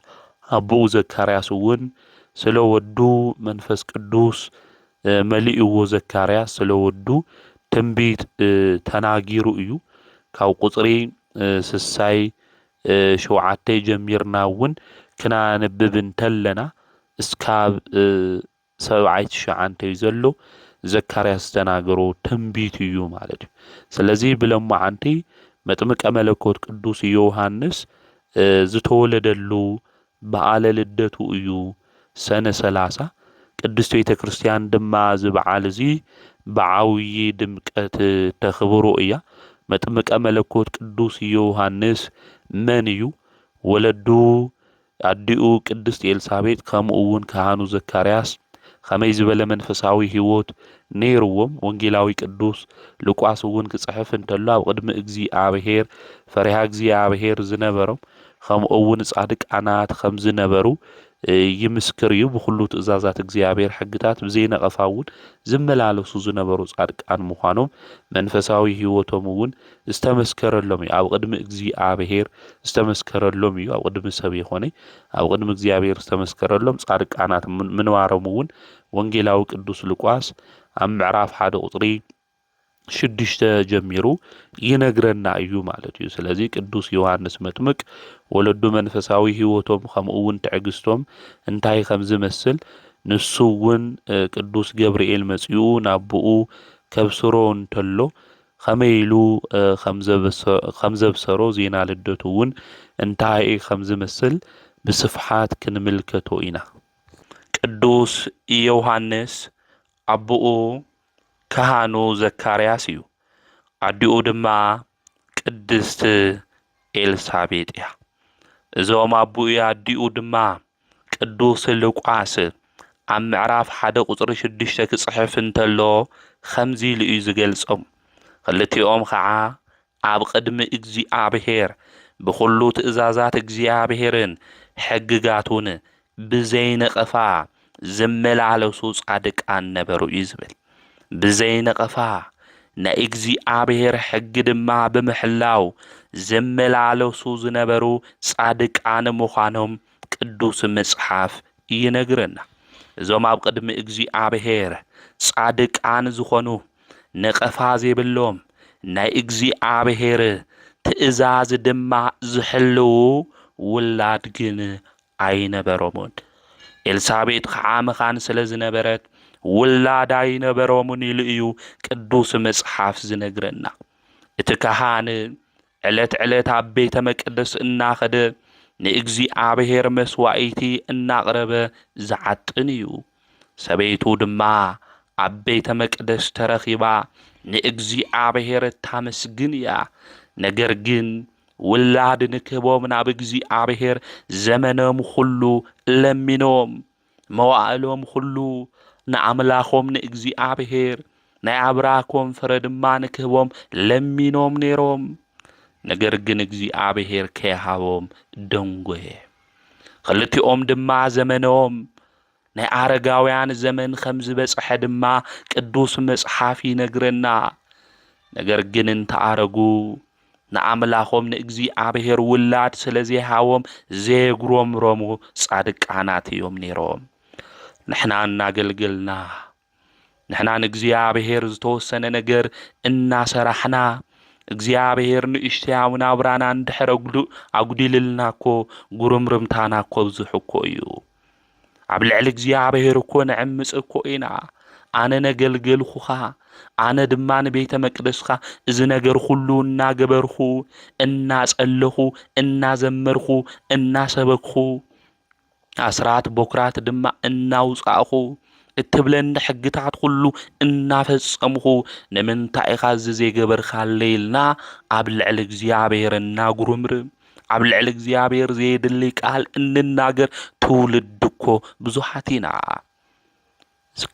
ኣቦኡ ዘካርያስ እውን ስለ ወዱ መንፈስ ቅዱስ፣ እ፣ መሊእዎ። ዘካርያስ ስለ ወዱ ትንቢት፣ እ፣ ተናጊሩ እዩ። ካብ ቁጽሪ፣ እ፣ ስሳይ፣ እ፣ ሸውዓተ ጀሚርና እውን ክናንብብ እንተለና እስካብ፣ እ፣ ሰብዓይ ትሽዓንተ እዩ ዘሎ። ዘካርያስ ዝተናገሮ ትንቢት እዩ ማለት እዩ። ስለዚ ብለማዓንቲ መጥምቀ መለኮት ቅዱስ ዮሃንስ፣ እ፣ ዝተወለደሉ በዓለ ልደቱ እዩ፣ ሰነ ሰላሳ። ቅድስት ቤተ ክርስቲያን ድማ እዚ በዓል እዚ ብዓብዪ ድምቀት ተኽብሮ እያ። መጥምቀ መለኮት ቅዱስ ዮሃንስ መን እዩ? ወለዱ ኣዲኡ ቅድስት ኤልሳቤጥ፣ ከምኡ እውን ካህኑ ዘካርያስ ከመይ ዝበለ መንፈሳዊ ህይወት ነይርዎም? ወንጌላዊ ቅዱስ ሉቃስ እውን ክጽሕፍ እንተሎ፣ ኣብ ቅድሚ እግዚኣብሔር፣ ፈሪሃ እግዚኣብሔር ዝነበሮም፣ ከምኡ እውን ጻድቃናት ከም ዝነበሩ፣ እ፣ ይምስክር እዩ። ብኹሉ ትእዛዛት እግዚኣብሔር፣ ሕግታት ብዘይነቐፋ እውን ዝመላለሱ ዝነበሩ ጻድቃን ምዃኖም መንፈሳዊ ህይወቶም እውን ዝተመስከረሎም እዩ። ኣብ ቅድሚ እግዚኣብሔር ዝተመስከረሎም እዩ። ኣብ ቅድሚ ሰብ ይኾነ፣ ኣብ ቅድሚ እግዚኣብሔር ዝተመስከረሎም ጻድቃናት ምን-፣ ምንባሮም እውን ወንጌላዊ ቅዱስ ሉቃስ ኣብ ምዕራፍ ሓደ ቁጽሪ ሽዱሽተ ጀሚሩ ይነግረና እዩ ማለት እዩ። ስለዚ ቅዱስ ዮሃንስ መጥምቅ ወለዱ መንፈሳዊ ህይወቶም ከምኡ እውን ትዕግስቶም እንታይ ከም ዝመስል ንሱ እውን ቅዱስ ገብርኤል መጺኡ ናብኡ ከብስሮ እንተሎ ከመይ ኢሉ ከም ዘብሰሮ ዜና ልደቱ እውን እንታይ ከም ዝመስል ብስፍሓት ክንምልከቶ ኢና። ቅዱስ ዮሃንስ ኣቦኡ ካህኑ ዘካርያስ እዩ። ኣዲኡ ድማ ቅድስት ኤልሳቤጥ እያ። እዞም ኣቦኡ ኣዲኡ ድማ ቅዱስ ሉቃስ ኣብ ምዕራፍ ሓደ ቁጽሪ ሽዱሽተ ክጽሕፍ እንተሎ ከምዚ ኢሉ እዩ ዝገልጾም። ክልቲኦም ኸዓ ኣብ ቅድሚ እግዚኣብሔር ብኹሉ ትእዛዛት እግዚኣብሔርን ሕግጋቱን ብዘይነቐፋ ዝመላለሱ ጻድቃን ነበሩ እዩ ዝብል። ብዘይነቐፋ ናይ እግዚኣብሔር ሕጊ ድማ ብምሕላው ዝመላለሱ ዝነበሩ ጻድቃን ምዃኖም ቅዱስ መጽሓፍ ይነግረና። እዞም ኣብ ቅድሚ እግዚኣብሔር ጻድቃን ዝኾኑ ነቐፋ ዘይብሎም ናይ እግዚኣብሔር ትእዛዝ ድማ ዝሕልዉ ውላድ ግን ኣይነበሮምን። ኤልሳቤጥ ኸዓ መኻን ስለ ዝነበረት ውላድ ኣይነበሮምን ኢሉ እዩ ቅዱስ መጽሓፍ ዝነግረና። እቲ ካህን ዕለት ዕለት ኣብ ቤተ መቅደስ እናኸደ ንእግዚኣብሔር መስዋኢቲ እናቕረበ ዝዓጥን እዩ። ሰበይቱ ድማ ኣብ ቤተ መቅደስ ተረኺባ ንእግዚኣብሔር እታመስግን እያ። ነገር ግን ውላድ ንክህቦም ናብ እግዚኣብሔር ዘመኖም ኹሉ ለሚኖም፣ መዋእሎም ኹሉ ንኣምላኾም ንእግዚኣብሔር ናይ ኣብራኮም ፍረ ድማ ንክህቦም ለሚኖም ነይሮም። ነገር ግን እግዚኣብሔር ከይሃቦም ደንጎየ። ክልቲኦም ድማ ዘመኖም ናይ ኣረጋውያን ዘመን ከም ዝበጽሐ ድማ ቅዱስ መጽሓፍ ይነግረና። ነገር ግን እንተኣረጉ ንኣምላኾም ንእግዚኣብሔር ውላድ ስለ ዘይሃቦም ዘየጉረምረሙ ጻድቃናት እዮም ነይሮም። ንሕና እናገልገልና ንሕና ንእግዚኣብሔር ዝተወሰነ ነገር እናሰራሕና እግዚኣብሔር ንእሽተያዊ ናብራና እንድሕር ኣጉዲልልና እኮ ጉርምርምታና እኮ ብዙሕ እኮ እዩ። ኣብ ልዕሊ እግዚኣብሔር እኮ ንዕምጽ እኮ ኢና። ኣነ ነገልገልኩኻ፣ ኣነ ድማ ንቤተ መቅደስካ እዚ ነገር ኩሉ እናገበርኩ፣ እናጸለኹ፣ እናዘመርኩ፣ እናሰበክኹ፣ ኣስራት ቦክራት ድማ እናውጻእኹ፣ እትብለኒ ሕግታት ኩሉ እናፈጸምኹ፣ ንምንታይ ኢኻ እዚ ዘይገበርካለይ? ኢልና ኣብ ልዕሊ እግዚኣብሔር እናጉርምርም፣ ኣብ ልዕሊ እግዚኣብሔር ዘየድሊ ቃል እንናገር ትውልዲ እኮ ብዙሓት ኢና።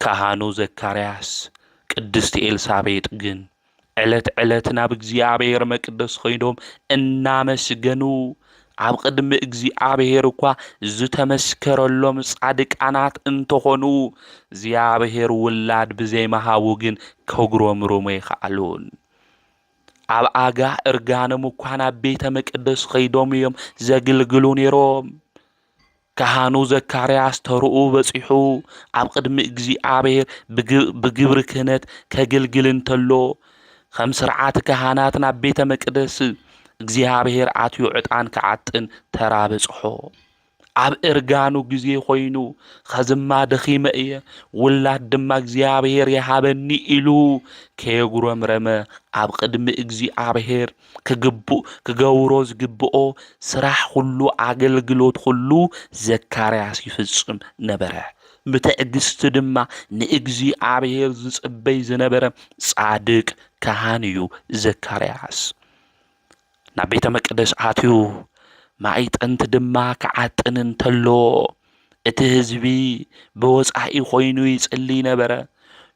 ካህኑ ዘካርያስ፣ ቅድስቲ ኤልሳቤጥ ግን ዕለት ዕለት ናብ እግዚኣብሔር መቅደስ ኸይዶም እናመስገኑ፣ ኣብ ቅድሚ እግዚኣብሔር እኳ ዝተመስከረሎም ጻድቃናት እንተኾኑ፣ እግዚኣብሔር ውላድ ብዘይምሃቡ ግን ከጉረምርሙ ኣይኸኣሉን። ኣብ ኣጋ እርጋኖም እኳ ናብ ቤተ መቅደስ ኸይዶም እዮም ዘግልግሉ ነይሮም። ካህኑ ዘካርያስ ተርኡ በጺሑ ኣብ ቅድሚ እግዚኣብሔር ብግ-፣ ብግብሪ ክህነት ከግልግል እንተሎ፣ ከም ስርዓት ካህናት ናብ ቤተ መቅደስ እግዚኣብሔር ኣትዩ ዕጣን ክዓጥን ተራ በጽሖ። ኣብ እርጋኑ ግዜ ኾይኑ፣ ኸዝማ ደኺመ እየ፣ ውላድ ድማ እግዚኣብሔር ይሃበኒ ኢሉ ከየጉረምረመ ኣብ ቅድሚ እግዚኣብሔር ክግቡ-፣ ክገብሮ ዝግብኦ ስራሕ ኩሉ፣ ኣገልግሎት ኩሉ ዘካርያስ ይፍጽም ነበረ። ብትዕግስቲ ድማ ንእግዚኣብሔር ዝጽበይ ዝነበረ ጻድቅ ካህን እዩ ዘካርያስ። ናብ ቤተ መቅደስ ኣትዩ ማዕጠንት ድማ ክዓጥን እንተሎ፣ እቲ ህዝቢ ብወጻኢ ኮይኑ ይጽሊ ነበረ።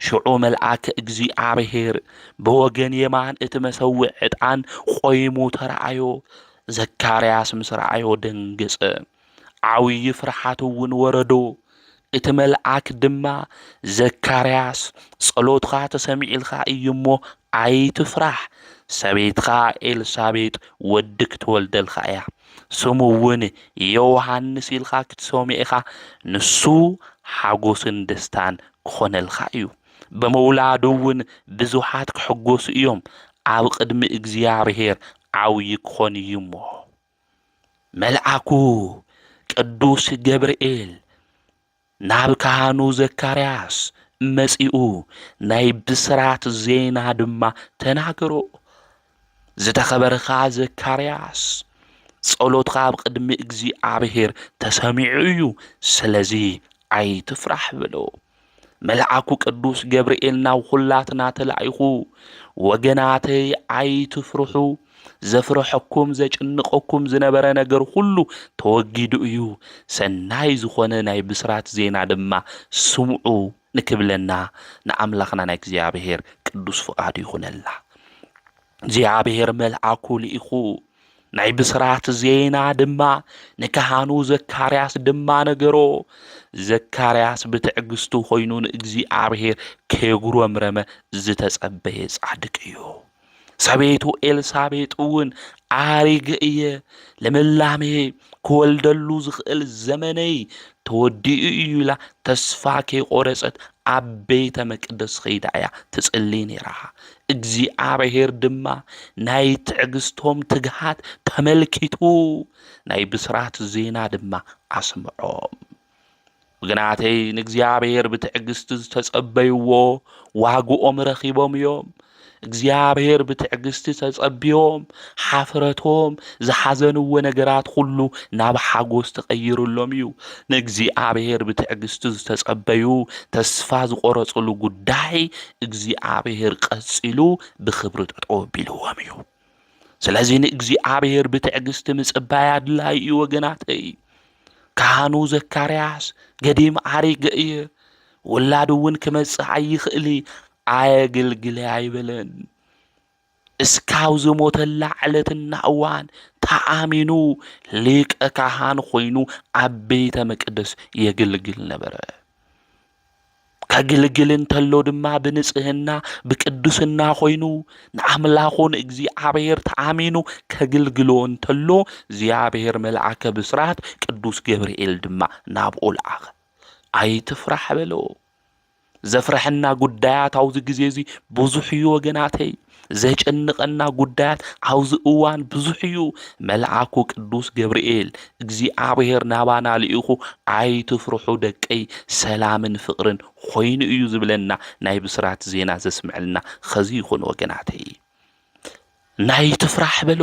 ሽዑ መልኣክ እግዚኣብሔር ብወገን የማን እቲ መሰውዕ ዕጣን ቆይሙ ተረኣዮ። ዘካርያስ ምስ ረኣዮ ደንገጸ። ዓብዪ ፍርሓት እውን ወረዶ። እቲ መልኣክ ድማ፣ "ዘካርያስ፣ ጸሎትኻ ተሰሚዕልካ እዩ እሞ ኣይትፍራሕ። ሰበይትኻ ኤልሳቤጥ ወዲ ክትወልደልካ እያ። ስሙ እውን ዮሃንስ ኢልካ ክትሰምዮ ኢኻ። ንሱ ሓጎስን ደስታን ክኾነልካ እዩ። ብምውላዱ እውን ብዙሓት ክሕጎሱ እዮም፣ ኣብ ቅድሚ እግዚኣብሔር ዓብዪ ክኾን እዩ እሞ። መልኣኩ ቅዱስ ገብርኤል ናብ ካህኑ ዘካርያስ መጺኡ ናይ ብስራት ዜና ድማ ተናገሮ። ዝተኸበርኻ ዘካርያስ፣ ጸሎትካ ኣብ ቅድሚ እግዚኣብሔር ተሰሚዑ እዩ፣ ስለዚ ኣይትፍራሕ በሎ። መልኣኩ ቅዱስ ገብርኤል ናብ ኹላትና ተላኢኹ፣ ወገናተይ ኣይትፍርሑ፣ ዘፍርሐኩም ዘጭንቐኩም ዝነበረ ነገር ኩሉ ተወጊዱ እዩ። ሰናይ ዝኾነ ናይ ብስራት ዜና ድማ ስምዑ ንክብለና ንኣምላኽና ናይ እግዚኣብሔር ቅዱስ ፍቓዱ ይኹነልና። እግዚኣብሔር መልኣኩ ልኢኹ ናይ ብስራት ዜና ድማ ንካህኑ ዘካርያስ ድማ ነገሮ። ዘካርያስ ብትዕግስቱ ኮይኑ ንእግዚኣብሔር ከየጉረምረመ ዝተጸበየ ጻድቅ እዩ። ሰበይቱ ኤልሳቤጥ እውን ኣሪገ እየ፣ ልምላሜ ክወልደሉ ዝኽእል ዘመነይ ተወዲኡ እዩ ኢላ ተስፋ ከይቆረጸት ኣብ ቤተ መቅደስ ኸይዳ እያ ትጽሊ ነይራ። እግዚኣብሔር ድማ ናይ ትዕግስቶም ትግሃት ተመልኪቱ ናይ ብስራት ዜና ድማ ኣስምዖም። ወገናተይ፣ ንእግዚኣብሔር ብትዕግስቲ ዝተጸበይዎ ዋግኦም ረኺቦም እዮም። እግዚኣብሔር ብትዕግስቲ ተጸብዮም፣ ሓፍረቶም፣ ዝሓዘንዎ ነገራት ኩሉ ናብ ሓጎስ ተቐይሩሎም እዩ። ንእግዚኣብሔር ብትዕግስቲ ዝተጸበዩ፣ ተስፋ ዝቖረጽሉ ጉዳይ እግዚኣብሔር ቀጺሉ ብኽብሪ ጠጠው ኣቢልዎም እዩ። ስለዚ ንእግዚኣብሔር ብትዕግስቲ ምጽባይ ኣድላዪ እዩ ወገናተይ። ካህኑ ዘካርያስ፣ ገዲም ኣሪገ እየ፣ ውላድ እውን ክመጽእ ኣይኽእል፣ ኣየግልግለ ኣይበለን። እስካብ ዝሞተላ ዕለትና እዋን ተኣሚኑ ሊቀ ካህን ኮይኑ ኣብ ቤተ መቅደስ የግልግል ነበረ። ከግልግል እንተሎ ድማ ብንጽህና ብቅዱስና ኮይኑ ንኣምላኹ ንእግዚኣብሔር ተኣሚኑ ከግልግሎ እንተሎ እግዚኣብሔር መልኣከ ብስራት ቅዱስ ገብርኤል ድማ ናብኡ ለኣኸ። ኣይትፍራሕ በሎ። ዘፍርሐና ጉዳያት ኣብዚ ግዜ እዚ ብዙሕ እዩ ወገናተይ። ዘጨንቐና ጉዳያት ኣብዚ እዋን ብዙሕ እዩ። መልኣኩ ቅዱስ ገብርኤል እግዚኣብሔር ናባና ልኢኹ ኣይትፍርሑ ደቀይ፣ ሰላምን ፍቕርን ኮይኑ እዩ ዝብለና ናይ ብስራት ዜና ዘስምዐልና ኸዚ ይኹን ወገናተይ። ናይ ትፍራሕ በሎ።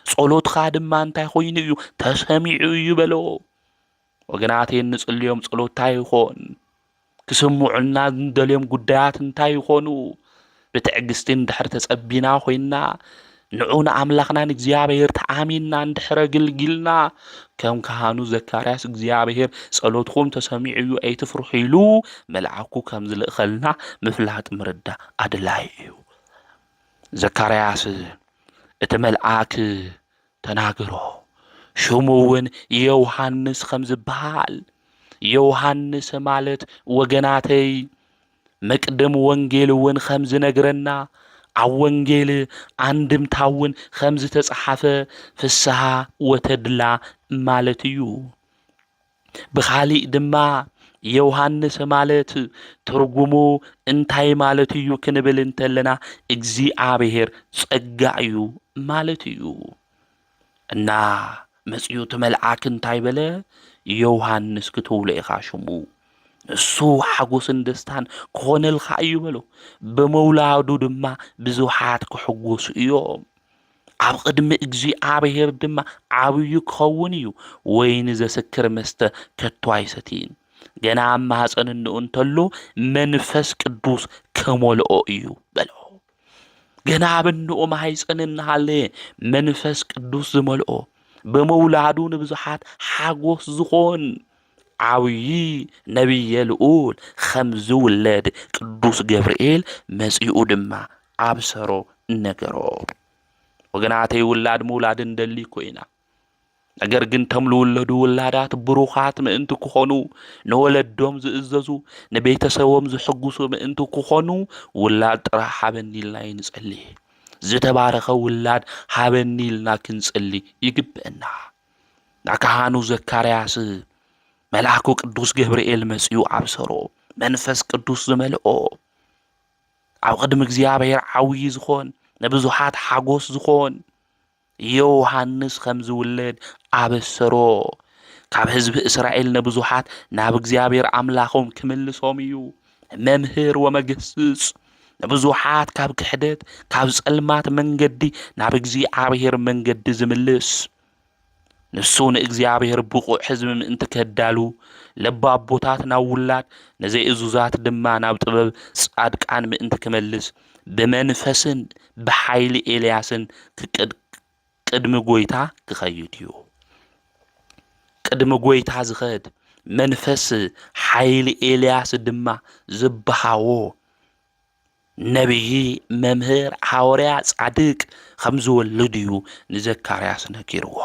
ጸሎትኻ ድማ እንታይ ኮይኑ እዩ? ተሰሚዑ እዩ በሎ። ወገናተይ እንጽልዮም ጸሎት እንታይ ይኾን? ክስምዑልና እንደልዮም ጉዳያት እንታይ ይኾኑ? ብትዕግስቲ እንድሕር ተጸቢና ኮይንና፣ ንዑ ንኣምላኽና ንእግዚኣብሔር ተኣሚንና እንድሕር ኣገልጊልና፣ ከም ካህኑ ዘካርያስ እግዚኣብሔር ጸሎትኩም ተሰሚዑ እዩ ኣይትፍርሑ ኢሉ መልኣኩ ከም ዝልእኸልና ምፍላጥ ምርዳእ ኣድላዪ እዩ። ዘካርያስ እቲ መልኣክ ተናግሮ። ሽሙ እውን ዮሃንስ ከም ዝበሃል፣ ዮሃንስ ማለት ወገናተይ መቅድም ወንጌል እውን ከም ዝነግረና፣ ኣብ ወንጌል ኣንድምታ እውን ከም ዝተጸሓፈ ፍስሃ ወተድላ ማለት እዩ። ብኻሊእ ድማ ዮሃንስ ማለት ትርጉሙ እንታይ ማለት እዩ ክንብል እንተለና እግዚኣብሔር ጸጋ እዩ ማለት እዩ። እና መጺኡ እቲ መልኣክ እንታይ በለ? ዮሃንስ ክትብሎ ኢኻ ሽሙ። ንሱ ሓጎስን ደስታን ክኾነልካ እዩ በሎ። ብምውላዱ ድማ ብዙሓት ክሕጎሱ እዮም። ኣብ ቅድሚ እግዚኣብሔር ድማ ዓብዩ ክኸውን እዩ። ወይኒ ዘስክር መስተ ከቶ ኣይሰትይን። ገና ኣብ ማህፀን እንኡ እንተሎ መንፈስ ቅዱስ ክመልኦ እዩ በሎ። ገና ኣብ እንኡ ማህፀን እናሃለየ መንፈስ ቅዱስ ዝመልኦ፣ ብምውላዱ ንብዙሓት ሓጎስ ዝኾን ዓብዪ ነቢየ ልኡል ከም ዝውለድ ቅዱስ ገብርኤል መጺኡ ድማ ኣብሰሮ፣ ነገሮ። ወገናተይ፣ ውላድ ምውላድ እንደሊ እኮ ኢና። ነገር ግን እቶም ልውለዱ ውላዳት ብሩኻት ምእንቲ ክኾኑ፣ ንወለዶም ዝእዘዙ፣ ንቤተሰቦም ዝሕጉሱ ምእንቲ ክኾኑ፣ ውላድ ጥራሕ ሃበኒ ኢልና እዩ ንጸሊ። ዝተባረኸ ውላድ ሃበኒ ኢልና ክንጸሊ ይግብአና። ናካህኑ ዘካርያስ መልኣኩ ቅዱስ ገብርኤል መጺኡ ኣብሰሮ፣ መንፈስ ቅዱስ ዝመልኦ። ኣብ ቅድሚ እግዚኣብሔር ዓብዪ ዝኾን፣ ንብዙሓት ሓጎስ ዝኾን ዮሃንስ ከም ዝውለድ ኣበሰሮ። ካብ ህዝቢ እስራኤል ንብዙሓት ናብ እግዚኣብሔር ኣምላኾም ክምልሶም እዩ። መምህር ወመገስጽ፣ ንብዙሓት ካብ ክሕደት፣ ካብ ጸልማት መንገዲ ናብ እግዚኣብሔር መንገዲ ዝምልስ። ንሱ ንእግዚኣብሔር ብቑዕ ህዝቢ ምእንቲ ከዳሉ፣ ለባቦታት ናብ ውላድ፣ ንዘይእዙዛት ድማ ናብ ጥበብ ጻድቃን ምእንቲ ክመልስ፣ ብመንፈስን ብሓይሊ ኤልያስን ክቅድ-፣ ቅድሚ ጐይታ ክኸይድ እዩ። ቅድሚ ጐይታ ዝኸድ መንፈስ ሓይሊ ኤልያስ ድማ ዝበሃዎ ነቢዪ፣ መምህር፣ ሓዋርያ፣ ጻድቅ ከም ዝወልድ እዩ ንዘካርያስ ነጊርዎ።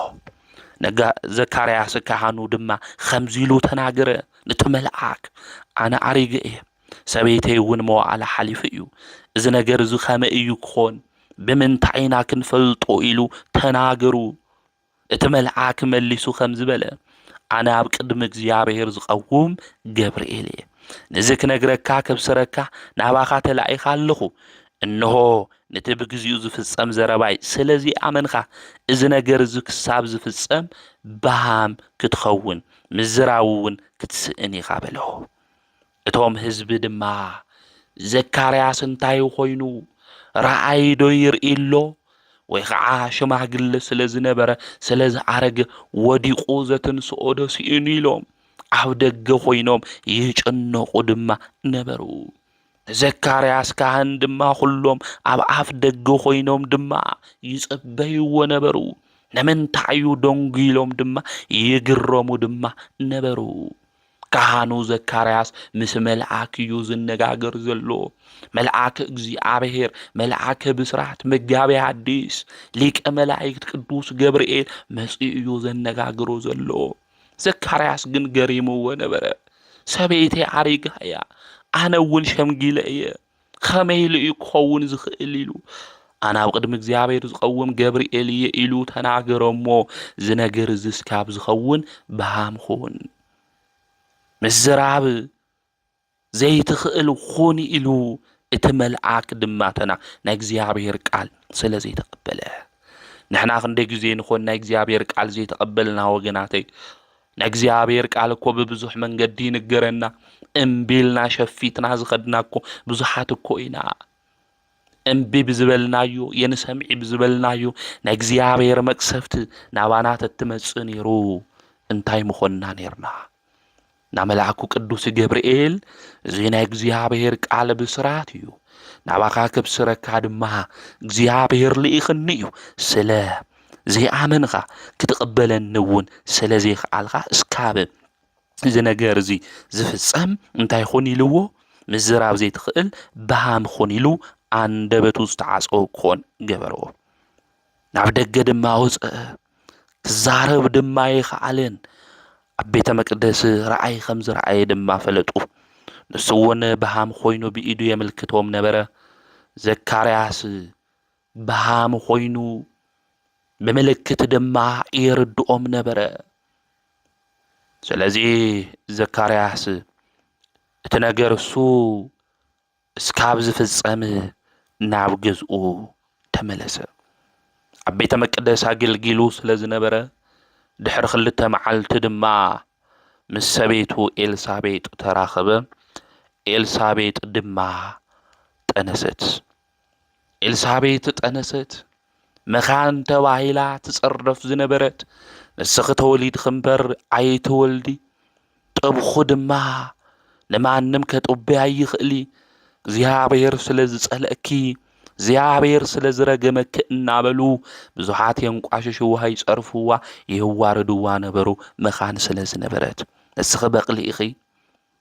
ነጋ-፣ ዘካርያስ ካህኑ ድማ ከምዚ ኢሉ ተናገረ፣ ነቲ መልኣክ፣ ኣነ ኣሪገ እየ፣ ሰበይተይ እውን መዋዕላ ሓሊፉ እዩ። እዚ ነገር እዚ ከመይ እዩ ክኾን? ብምንታይ ኢና ክንፈልጦ? ኢሉ ተናገሩ። እቲ መልኣክ መሊሱ ከምዚ በለ፣ ኣነ ኣብ ቅድሚ እግዚኣብሔር ዝቐውም ገብርኤል እየ። ነዚ ክነግረካ ከብስረካ ናባኻ ተላኢኻ ኣለኹ። እንሆ፣ ነቲ ብግዚኡ ዝፍጸም ዘረባይ ስለ ዘይኣመንካ፣ እዚ ነገር እዚ ክሳብ ዝፍጸም በሃም ክትኸውን፣ ምዝራብ እውን ክትስእን ኢኻ በሎ። እቶም ህዝቢ ድማ፣ ዘካርያስ እንታይ ኾይኑ? ረኣይ ዶ ይርኢ ኣሎ? ወይ ኸዓ ሽማግለ ስለ ዝነበረ፣ ስለ ዝኣረገ፣ ወዲቑ ዘትንስኦ ዶ ስኢኑ? ኢሎም ኣብ ደገ ኾይኖም ይጭነቑ ድማ ነበሩ። ዘካርያስ ካህን ድማ ኹሎም ኣብ ኣፍ ደገ ኾይኖም ድማ ይጽበይዎ ነበሩ። ንምንታይ እዩ ደንጒ? ኢሎም ድማ ይግረሙ ድማ ነበሩ። ካህኑ ዘካርያስ ምስ መልኣክ እዩ ዝነጋገር ዘሎ። መልኣክ እግዚኣብሔር፣ መልኣከ ብስራት፣ መጋቤ ሐዲስ፣ ሊቀ መላእክት ቅዱስ ገብርኤል መጺኡ እዩ ዘነጋግሮ ዘሎ። ዘካርያስ ግን ገሪምዎ ነበረ። ሰበይተይ ኣሪጋ እያ፣ ኣነ እውን ሸምጊለ እየ፣ ከመይ ኢሉ እዩ ክኸውን ዝኽእል? ኢሉ፣ ኣነ ኣብ ቅድሚ እግዚኣብሔር ዝቐውም ገብርኤል እየ ኢሉ ተናገረ እሞ፣ እዚ ነገር እዚ እስካብ ዝኸውን በሃም ኹን። ምዝራብ ዘይትኽእል ኹን ኢሉ እቲ መልኣክ ድማ ተና ናይ እግዚኣብሔር ቃል ስለ ዘይተቐበለ። ንሕና ክንደይ ግዜ ንኾን ናይ እግዚኣብሔር ቃል ዘይተቐበልና ወገናተይ? ናይ እግዚኣብሔር ቃል እኮ ብብዙሕ መንገዲ ይንገረና። እምቢ ኢልና ሸፊትና ዝኸድና እኮ ብዙሓት እኮ ኢና። እምቢ ብዝበልናዮ፣ የንሰምዒ ብዝበልናዮ ናይ እግዚኣብሔር መቅሰፍቲ ናባና ተትመጽእ ነይሩ እንታይ ምኾንና ነይርና? ናብ መልኣኩ ቅዱስ ገብርኤል፣ እዚ ናይ እግዚኣብሔር ቃል ብስራት እዩ፣ ናባኻ ከብስረካ ድማ እግዚኣብሔር ልኢኽኒ እዩ፣ ስለ ዘይኣመንኻ ክትቕበለኒ እውን ስለ ዘይከኣልካ እስካብ እዚ ነገር እዚ ዝፍጸም እንታይ ኹን ኢልዎ? ምዝራብ ዘይትኽእል በሃም ኹን ኢሉ ኣንደበቱ ዝተዓጸወ ክኾን ገበርዎ። ናብ ደገ ድማ ወጸአ፣ ክዛረብ ድማ ኣይኸኣለን። ኣብ ቤተ መቅደስ ረኣይ ከም ዝረኣየ ድማ ፈለጡ። ንሱ እውን በሃም ኾይኑ ብኢዱ የምልክቶም ነበረ። ዘካርያስ በሃም ኾይኑ ብምልክት ድማ የርድኦም ነበረ። ስለዚ ዘካርያስ እቲ ነገር እሱ እስካብ ዝፍጸም ናብ ገዝኡ ተመለሰ። ኣብ ቤተ መቅደስ ኣገልጊሉ ስለ ዝነበረ፣ ድሕሪ ክልተ መዓልቲ ድማ ምስ ሰበይቱ ኤልሳቤጥ ተራኸበ። ኤልሳቤጥ ድማ ጠነሰት። ኤልሳቤጥ ጠነሰት። መኻን ተባሂላ ትጸረፍ ዝነበረት፣ ንስኺ ተወሊድኺ እምበር ኣይትወልዲ፣ ጥብኹ ድማ ንማንም ከጥቢ ኣይኽእሊ፣ እግዚኣብሔር ስለ ዝጸልአኪ፣ እግዚኣብሔር ስለ ዝረገመኪ እናበሉ ብዙሓት የንቋሽሽዋ፣ ይጸርፍዋ፣ የዋርድዋ ነበሩ፣ መኻን ስለ ዝነበረት። ንስኺ በቕሊ ኢኺ፣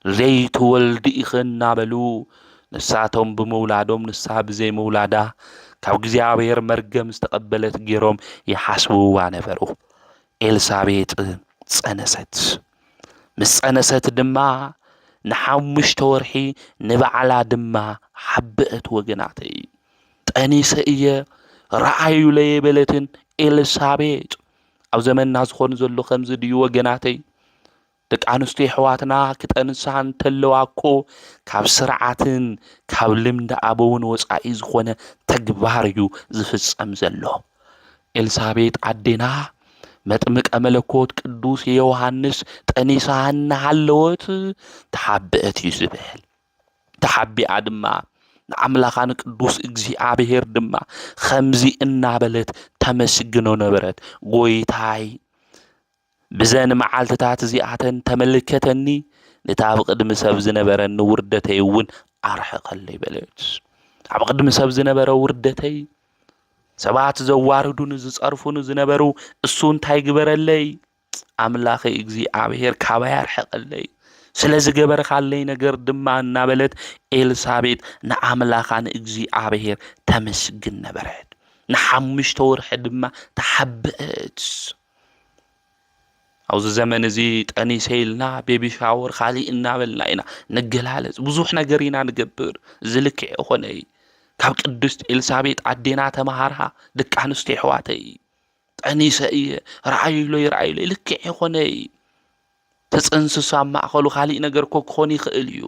ዘይትወልዲ ኢኺ እናበሉ ንሳቶም ብምውላዶም ንሳ ብዘይምውላዳ ካብ እግዚኣብሔር መርገም ዝተቐበለት ገይሮም ይሓስብዋ ነበሩ። ኤልሳቤጥ ጸነሰት። ምስ ጸነሰት ድማ ንሓሙሽተ ወርሒ ንባዕላ ድማ ሓበአት። ወገናተይ፣ ጠኒሰ እየ ረኣዩ ለየበለትን ኤልሳቤጥ። ኣብ ዘመንና ዝኾን ዘሎ ከምዚ ድዩ ወገናተይ? ደቂ ኣንስትዮ ኣሕዋትና ክጠንሳ እንተለዋ እኮ ካብ ስርዓትን ካብ ልምዲ ኣበውን ወጻኢ ዝኾነ ተግባር እዩ ዝፍጸም ዘሎ። ኤልሳቤጥ ኣዴና መጥምቀ መለኮት ቅዱስ ዮሃንስ ጠኒሳ እናሃለወት ተሓበአት እዩ ዝብል። ተሓቢኣ ድማ ንኣምላኻ ንቅዱስ እግዚኣብሔር ድማ ከምዚ እናበለት ተመስግኖ ነበረት። ጎይታይ፣ ብዘን መዓልትታት እዚኣተን ተመልከተኒ፣ ነቲ ኣብ ቅድሚ ሰብ ዝነበረኒ ውርደተይ እውን ኣርሕቐለይ በለት። ኣብ ቅድሚ ሰብ ዝነበረ ውርደተይ፣ ሰባት ዘዋርዱኒ ዝጸርፉኒ ዝነበሩ፣ እሱ እንታይ ግበረለይ? ኣምላኸይ እግዚኣብሔር ካባይ ኣርሕቐለይ፣ ስለ ዝገበርካለይ ነገር ድማ እናበለት ኤልሳቤጥ ንኣምላኻ ንእግዚኣብሔር ተመስግን ነበረት። ንሓሙሽተ ወርሒ ድማ ተሓበአት። ኣብዚ ዘመን እዚ ጠኒሰ ኢልና ቤቢ ሻወር ካሊእ እናበልና ኢና ንገላለጽ። ብዙሕ ነገር ኢና ንገብር። እዚ ልክዕ ይኾነይ። ካብ ቅድስት ኤልሳቤጥ ኣዴና ተመሃርሃ፣ ደቂ ኣንስትዮ ኣሕዋተይ። ጠኒሰ እየ፣ ረኣዩለይ፣ ረኣዩለይ፣ ልክዕ ይኾነይ። ተጸንስሱ ኣብ ማእኸሉ ካሊእ ነገር እኮ ክኾን ይኽእል እዩ።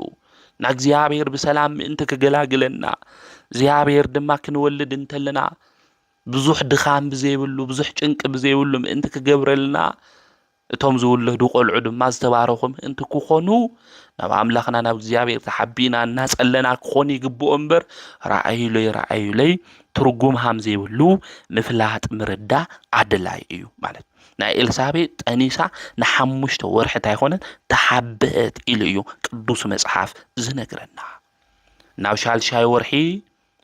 ንእግዚኣብሔር ብሰላም ምእንቲ ክገላግለና፣ እግዚኣብሔር ድማ ክንወልድ እንተለና ብዙሕ ድኻም ብዘይብሉ፣ ብዙሕ ጭንቂ ብዘይብሉ ምእንቲ ክገብረልና፣ እቶም ዝውለዱ ቆልዑ ድማ ዝተባረኹ ምእንቲ ክኾኑ፣ ናብ ኣምላኽና ናብ እግዚኣብሔር ተሓቢእና እናጸለና ክኾን ይግብኦ እምበር፣ ረኣዩለይ ረኣዩለይ ትርጉም ሃም ዘይብሉ ምፍላጥ ምርዳእ ኣድላይ እዩ ማለት። ናይ ኤልሳቤጥ ጠኒሳ ንሓሙሽተ ወርሒ እንታይ ኮነት? ተሓበአት ኢሉ እዩ ቅዱስ መጽሓፍ ዝነግረና። ናብ ሻልሻይ ወርሒ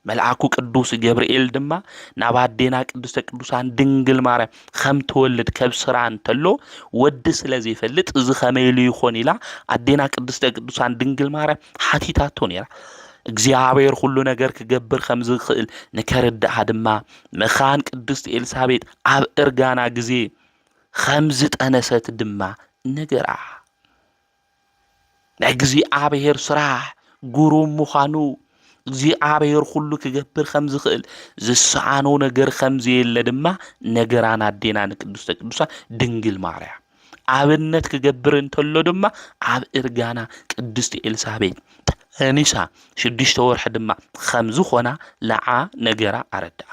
መልኣኩ ቅዱስ ገብርኤል ድማ ናብ ኣዴና ቅድስተ ቅዱሳን ድንግል ማርያም ከም ትወልድ ከብስራ እንተሎ፣ ወዲ ስለ ዘይፈልጥ እዚ ከመይ ኢሉ ይኾን ኢላ ኣዴና ቅድስተ ቅዱሳን ድንግል ማርያም ሓቲታቶ ነይራ። እግዚኣብሔር ኩሉ ነገር ክገብር ከም ዝኽእል ንከርድኣ ድማ መኻን ቅድስት ኤልሳቤጥ ኣብ እርጋና ግዜ ከም ዝጠነሰት ድማ ነገራ። ናይ እግዚኣብሔር ስራሕ ግሩም ምዃኑ፣ እግዚኣብሔር ኩሉ ክገብር ከም ዝኽእል፣ ዝሰኣኖ ነገር ከም ዘየለ ድማ ነገራን ኣዴና ንቅድስተ ቅዱሳን ድንግል ማርያም። ኣብነት ክገብር እንተሎ ድማ ኣብ እርጋና ቅድስቲ ኤልሳቤጥ ጠኒሳ ሽዱሽተ ወርሒ ድማ ከም ዝኾና ንዓ ነገራ ኣረድኣ።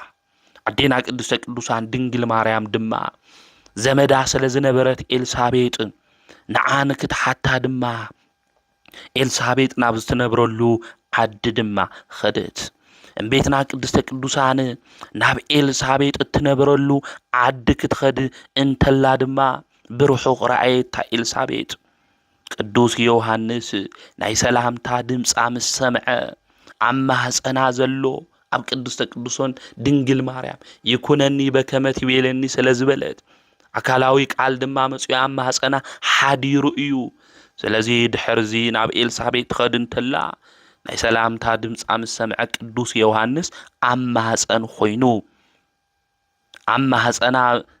ኣዴና ቅድስተ ቅዱሳን ድንግል ማርያም ድማ ዘመዳ ስለ ዝነበረት ኤልሳቤጥ ንዓ ንክትሓታ ድማ ኤልሳቤጥ ናብ ዝትነብረሉ ዓዲ ድማ ኸደት። እምቤትና ቅድስተ ቅዱሳን ናብ ኤልሳቤጥ እትነብረሉ ዓዲ ክትኸድ እንተላ ድማ ብርሑቕ ረኣየታ ኤልሳቤጥ። ቅዱስ ዮሃንስ ናይ ሰላምታ ድምጻ ምስ ሰምዐ ኣብ ማህጸና ዘሎ ኣብ ቅድስተ ቅዱሳን ድንግል ማርያም ይኩነኒ በከመ ትቤለኒ ስለ ዝበለት ኣካላዊ ቃል ድማ መጺኡ ኣብ ማህጸና ሓዲሩ እዩ። ስለዚ ድሕርዚ ናብ ኤልሳቤጥ ትኸድ እንተላ ናይ ሰላምታ ድምጻ ምስ ሰምዐ ቅዱስ ዮሃንስ ኣብ ማህጸን ኮይኑ ኣብ ማህፀና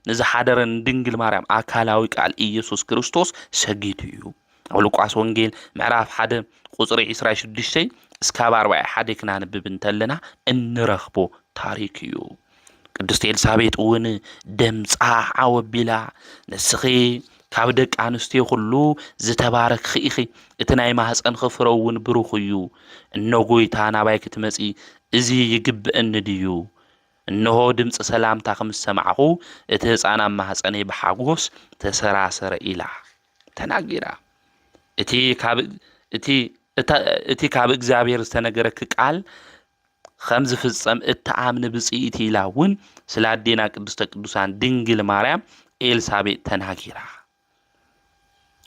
ንዝሓደረ ንድንግል ማርያም ኣካላዊ ቃል ኢየሱስ ክርስቶስ ሰጊዱ እዩ። ኣብ ሉቃስ ወንጌል ምዕራፍ ሓደ ቁፅሪ ዕስራ ሽዱሽተ እስካብ ኣርባዓ ሓደ ክናንብብ እንተለና እንረኽቦ ታሪክ እዩ። ቅድስቲ ኤልሳቤጥ እውን ደምፃ ዓወቢላ፣ ንስኺ ካብ ደቂ ኣንስትዮ ኩሉ ዝተባረክኺ ኢኺ፣ እቲ ናይ ማህፀንኺ ፍረ እውን ብሩኽ እዩ። እኖ ጎይታ ናባይ ክትመፂ እዚ ይግብአኒ ድዩ? እንሆ ድምፂ ሰላምታኺ ምስ ሰማዕኹ፣ እቲ ህፃን ኣብ ማህፀነይ ብሓጎስ ተሰራሰረ ኢላ ተናጊራ። እቲ ካብ እቲ እታ እቲ ካብ እግዚኣብሔር ዝተነገረኪ ቃል ከም ዝፍጸም እትኣምኒ ብፅኢቲ ኢላ እውን ስለ ኣዴና ቅድስተ ቅዱሳን ድንግል ማርያም ኤልሳቤጥ ተናጊራ።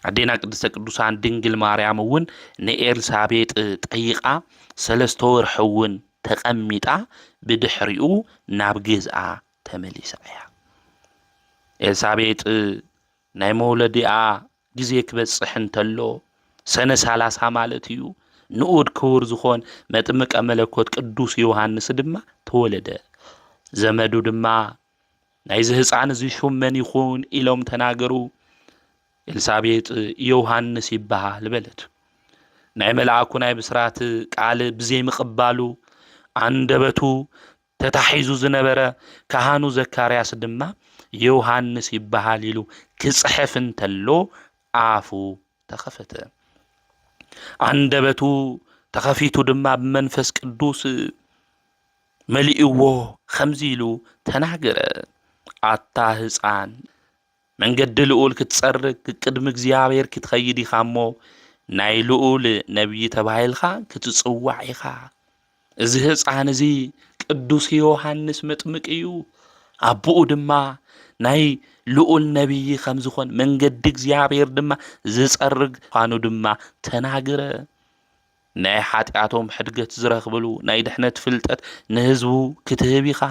ኣዴና ቅድስተ ቅዱሳን ድንግል ማርያም እውን ንኤልሳቤጥ ጠይቓ ሰለስተ ወርሒ እውን ተቐሚጣ ብድሕሪኡ ናብ ገዝኣ ተመሊሳ እያ። ኤልሳቤጥ ናይ መውለዲኣ ግዜ ክበጽሕ እንተሎ ሰነ ሰላሳ ማለት እዩ። ንኡድ ክቡር ዝኾን መጥምቀ መለኮት ቅዱስ ዮሃንስ ድማ ተወለደ። ዘመዱ ድማ ናይዚ ህፃን እዚ ሹም መን ይኹን ኢሎም ተናገሩ። ኤልሳቤጥ ዮሃንስ ይበሃል በለት። ናይ መልኣኩ ናይ ብስራት ቃል ብዘይምቕባሉ ኣንደበቱ ተታሒዙ ዝነበረ ካህኑ ዘካርያስ ድማ ዮሃንስ ይበሃል ኢሉ ክፅሕፍ እንተሎ ኣፉ ተኸፈተ። ኣንደበቱ ተኸፊቱ ድማ ብመንፈስ ቅዱስ መሊእዎ፣ ከምዚ ኢሉ ተናገረ። ኣታ ህፃን፣ መንገዲ ልኡል ክትጸርግ ቅድሚ እግዚኣብሔር ክትኸይድ ኢኻ እሞ፣ ናይ ልኡል ነቢይ ተባሂልካ ክትጽዋዕ ኢኻ። እዚ ህፃን እዚ ቅዱስ ዮሃንስ መጥምቅ እዩ። ኣቦኡ ድማ ናይ ልኡል ነቢይ ከም ዝኾን፣ መንገዲ እግዚኣብሔር ድማ ዝጸርግ ምዃኑ ድማ ተናገረ። ናይ ሓጢኣቶም ሕድገት ዝረኽብሉ ናይ ድሕነት ፍልጠት ንህዝቡ ክትህብ ኢኻ።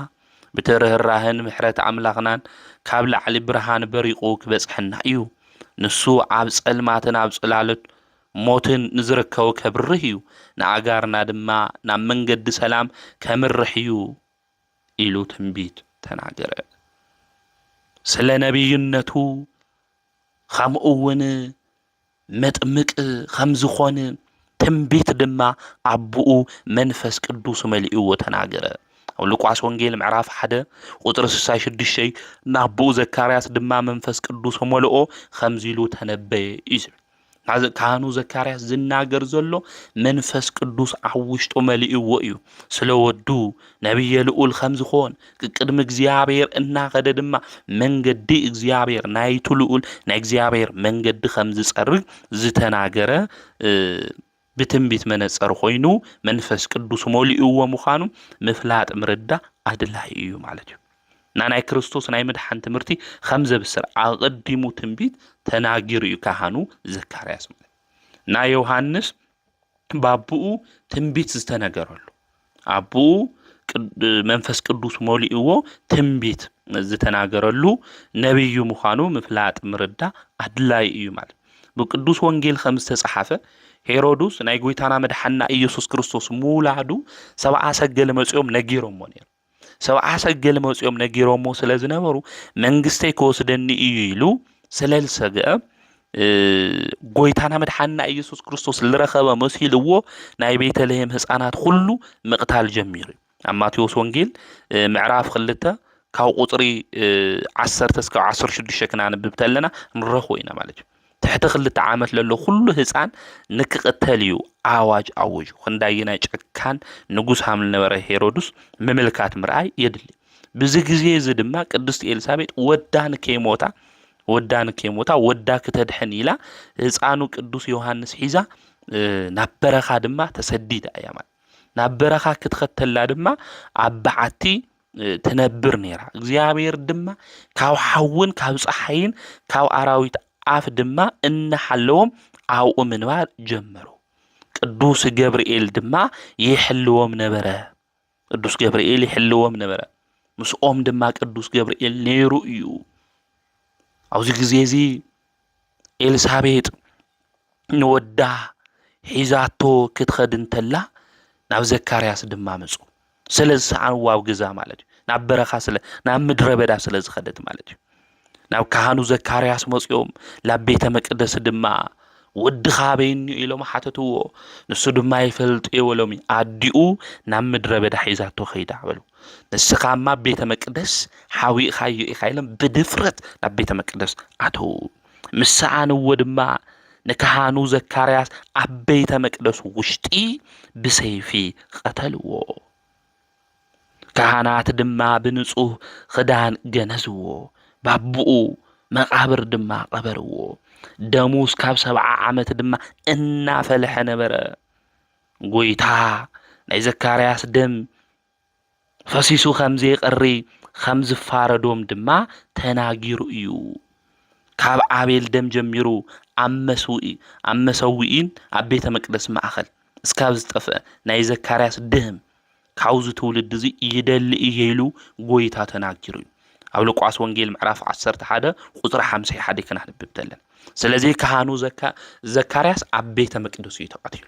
ብቲ ርህራህን ምሕረት ኣምላኽናን ካብ ላዕሊ ብርሃን በሪቑ ክበጽሐና እዩ። ንሱ ኣብ ጸልማትን ኣብ ጽላሎት ሞትን ንዝርከቡ ከብርህ እዩ። ንኣጋርና ድማ ናብ መንገዲ ሰላም ከምርሕ እዩ ኢሉ ትንቢት ተናገረ። ስለ ነቢይነቱ ከምኡ እውን መጥምቅ ከም ዝኾነ ትንቢት ድማ ኣቦኡ መንፈስ ቅዱስ መሊእዎ ተናገረ። ኣብ ሉቃስ ወንጌል ምዕራፍ ሓደ ቁጽሪ ስሳይ ሽዱሽተ፣ ናቦኡ ዘካርያስ ድማ መንፈስ ቅዱስ መልኦ፣ ከምዚ ኢሉ ተነበየ እዩ ዝብል። ናዚ ካህኑ ዘካርያስ ዝናገር ዘሎ መንፈስ ቅዱስ ኣብ ውሽጡ መሊእዎ እዩ። ስለ ወዱ ነቢየ ልኡል ከም ዝኾን፣ ቅድሚ እግዚኣብሔር እናኸደ ድማ መንገዲ እግዚኣብሔር፣ ናይቲ ልኡል ናይ እግዚኣብሔር መንገዲ ከም ዝጸርግ ዝተናገረ፣ እ፣ ብትንቢት መነጸር ኮይኑ መንፈስ ቅዱስ መሊእዎ ምዃኑ ምፍላጥ ምርዳእ ኣድላዪ እዩ ማለት እዩ። እና ናይ ክርስቶስ ናይ ምድሓን ትምህርቲ ከም ዘብስር ኣቐዲሙ ትንቢት ተናጊሩ እዩ ካህኑ ዘካርያስ ማለት እዩ። ናይ ዮሃንስ ባቡኡ ትንቢት ዝተነገረሉ፣ ኣቡኡ ቅድ-፣ መንፈስ ቅዱስ መሊእዎ ትንቢት ዝተናገረሉ ነቢዩ ምዃኑ ምፍላጥ ምርዳእ ኣድላዪ እዩ ማለት። ብቅዱስ ወንጌል ከም ዝተጻሓፈ፣ ሄሮድስ ናይ ጎይታና መድሓና ኢየሱስ ክርስቶስ ምውላዱ ሰብኣ ሰገል መጺኦም ነጊሮሞ ነይሩ። ሰብኣ ሰገል መጺኦም ነጊሮሞ ስለ ዝነበሩ፣ መንግስተይ ክወስደኒ እዩ ኢሉ ስለ ዝሰግአ፣ እ፣ ጎይታና መድሓና ኢየሱስ ክርስቶስ ዝረኸበ መሲልዎ ናይ ቤተልሔም ህፃናት ኩሉ ምቕታል ጀሚሩ እዩ። ኣብ ማቴዎስ ወንጌል፣ እ፣ ምዕራፍ ክልተ ካብ ቁፅሪ፣ እ፣ ዓሰርተ እስካብ ዓሰርተ ሽዱሽተ ክናንብብ ተለና ንረኽቦ ኢና ማለት እዩ። ትሕቲ ክልተ ዓመት ለሎ ኩሉ ህፃን ንክቕተል እዩ ኣዋጅ ኣወጁ። ክንዳየናይ ጨካን ንጉስ ሃም ዝነበረ ሄሮድስ ምምልካት ምርኣይ የድሊ። ብዚ ግዜ እዚ ድማ ቅድስቲ ኤልሳቤጥ ወዳ ንከይሞታ፣ ወዳ ንከይሞታ፣ ወዳ ክተድሕን ኢላ ህፃኑ ቅዱስ ዮሃንስ ሒዛ፣ እ፣ ናብ በረኻ ድማ ተሰዲዳ እያ ማለት። ናብ በረኻ ክትኸተላ ድማ ኣብ በዓቲ፣ እ፣ ትነብር ነይራ። እግዚኣብሔር ድማ ካብ ሓውን ካብ ፀሓይን ካብ ኣራዊት ኣፍ ድማ እናሓለዎም ኣብኡ ምንባር ጀመሩ። ቅዱስ ገብርኤል ድማ ይሕልዎም ነበረ። ቅዱስ ገብርኤል ይሕልዎም ነበረ። ምስኦም ድማ ቅዱስ ገብርኤል ነይሩ እዩ። ኣብዚ ግዜ እዚ ኤልሳቤጥ ንወዳ ሒዛቶ ክትኸድ እንተላ፣ ናብ ዘካርያስ ድማ መጹ። ስለ ዝሰኣንዋ ኣብ ገዛ ማለት እዩ። ናብ በረኻ ስለ፣ ናብ ምድረ በዳ ስለ ዝኸደት ማለት እዩ። ናብ ካህኑ ዘካርያስ መጺኦም፣ ናብ ቤተ መቅደስ ድማ፣ "ወድኻ ኣበይ እኒኦ?" ኢሎም ሓተትዎ። ንሱ ድማ፣ "ኣይፈልጥዮ" በሎም። ኣዲኡ ናብ ምድረ በዳ ሒዛቶ ኸይዳ በሉ። ንስኻ እማ ቤተ መቅደስ ሓዊእኻዮ ኢኻ ኢሎም ብድፍረት ናብ ቤተ መቅደስ ኣተዉ። ምስ ሰኣንዎ ድማ ንካህኑ ዘካርያስ ኣብ ቤተ መቅደስ ውሽጢ ብሰይፊ ቀተልዎ። ካህናት ድማ ብንጹህ ክዳን ገነዝዎ፣ ባብኡ መቓብር ድማ ቀበርዎ። ደሙ እስካብ ሰብዓ ዓመት ድማ እናፈልሐ ነበረ። ጎይታ ናይ ዘካርያስ ደም ፈሲሱ ከም ዘይቐሪ ከም ዝፋረዶም ድማ ተናጊሩ እዩ። ካብ ኣቤል ደም ጀሚሩ ኣብ መስውኢ፣ ኣብ መሰውኢን ኣብ ቤተ መቅደስ ማእኸል እስካብ ዝጠፍአ ናይ ዘካርያስ ደም ካብዚ ትውልዲ እዚ ይደሊ እየ ኢሉ ጎይታ ተናጊሩ እዩ። ኣብ ሉቃስ ወንጌል ምዕራፍ ዓሰርተ ሓደ ቁጽሪ ሓምሳ ሓደ ከነንብብ ተለና። ስለዚ ካህኑ ዘካ-፣ ዘካርያስ ኣብ ቤተ መቅደስ እዩ ተቐቲሉ።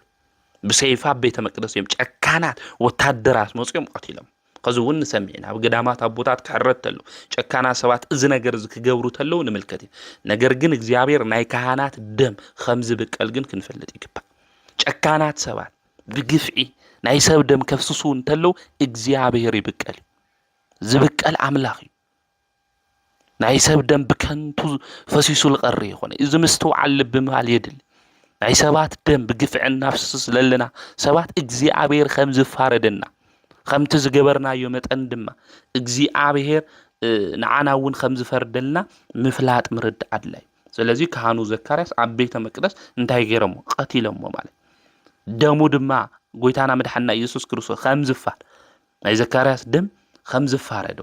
ብሰይፊ ኣብ ቤተ መቅደስ እዮም ጨካናት ወታደራት መጺኦም ቀቲሎም። ከዚ እውን ንሰምዕ ኢና። ኣብ ገዳማት ኣቦታት ክሕረድ ተሎ፣ ጨካናት ሰባት እዚ ነገር እዚ ክገብሩ ተለዉ ንምልከት ኢና። ነገር ግን እግዚኣብሔር ናይ ካህናት ደም ከም ዝብቀል ግን ክንፈልጥ ይግባእ። ጨካናት ሰባት ብግፍዒ ናይ ሰብ ደም ከፍስሱ እንተለዉ እግዚኣብሔር ይብቀል እዩ። ዝብቀል ኣምላኽ እዩ። ናይ ሰብ ደም ብከንቱ ፈሲሱ ዝቐሪ ይኾነ። እዚ ምስትውዓል ልቢ ምባል የድሊ። ናይ ሰባት ደም ብግፍዒ እናፍስስ ዘለና ሰባት እግዚኣብሔር ከም ዝፋረደና፣ ከምቲ ዝገበርናዮ መጠን ድማ እግዚኣብሔር ንዓና እውን ከም ዝፈርደልና ምፍላጥ ምርዳእ ኣድላይ። ስለዚ ካህኑ ዘካርያስ ኣብ ቤተ መቅደስ እንታይ ገይሮሞ? ቀቲሎሞ ማለት። ደሙ ድማ ጎይታና መድሓና ኢየሱስ ክርስቶስ ከም ዝፋር፣ ናይ ዘካርያስ ደም ከም ዝፋረዶ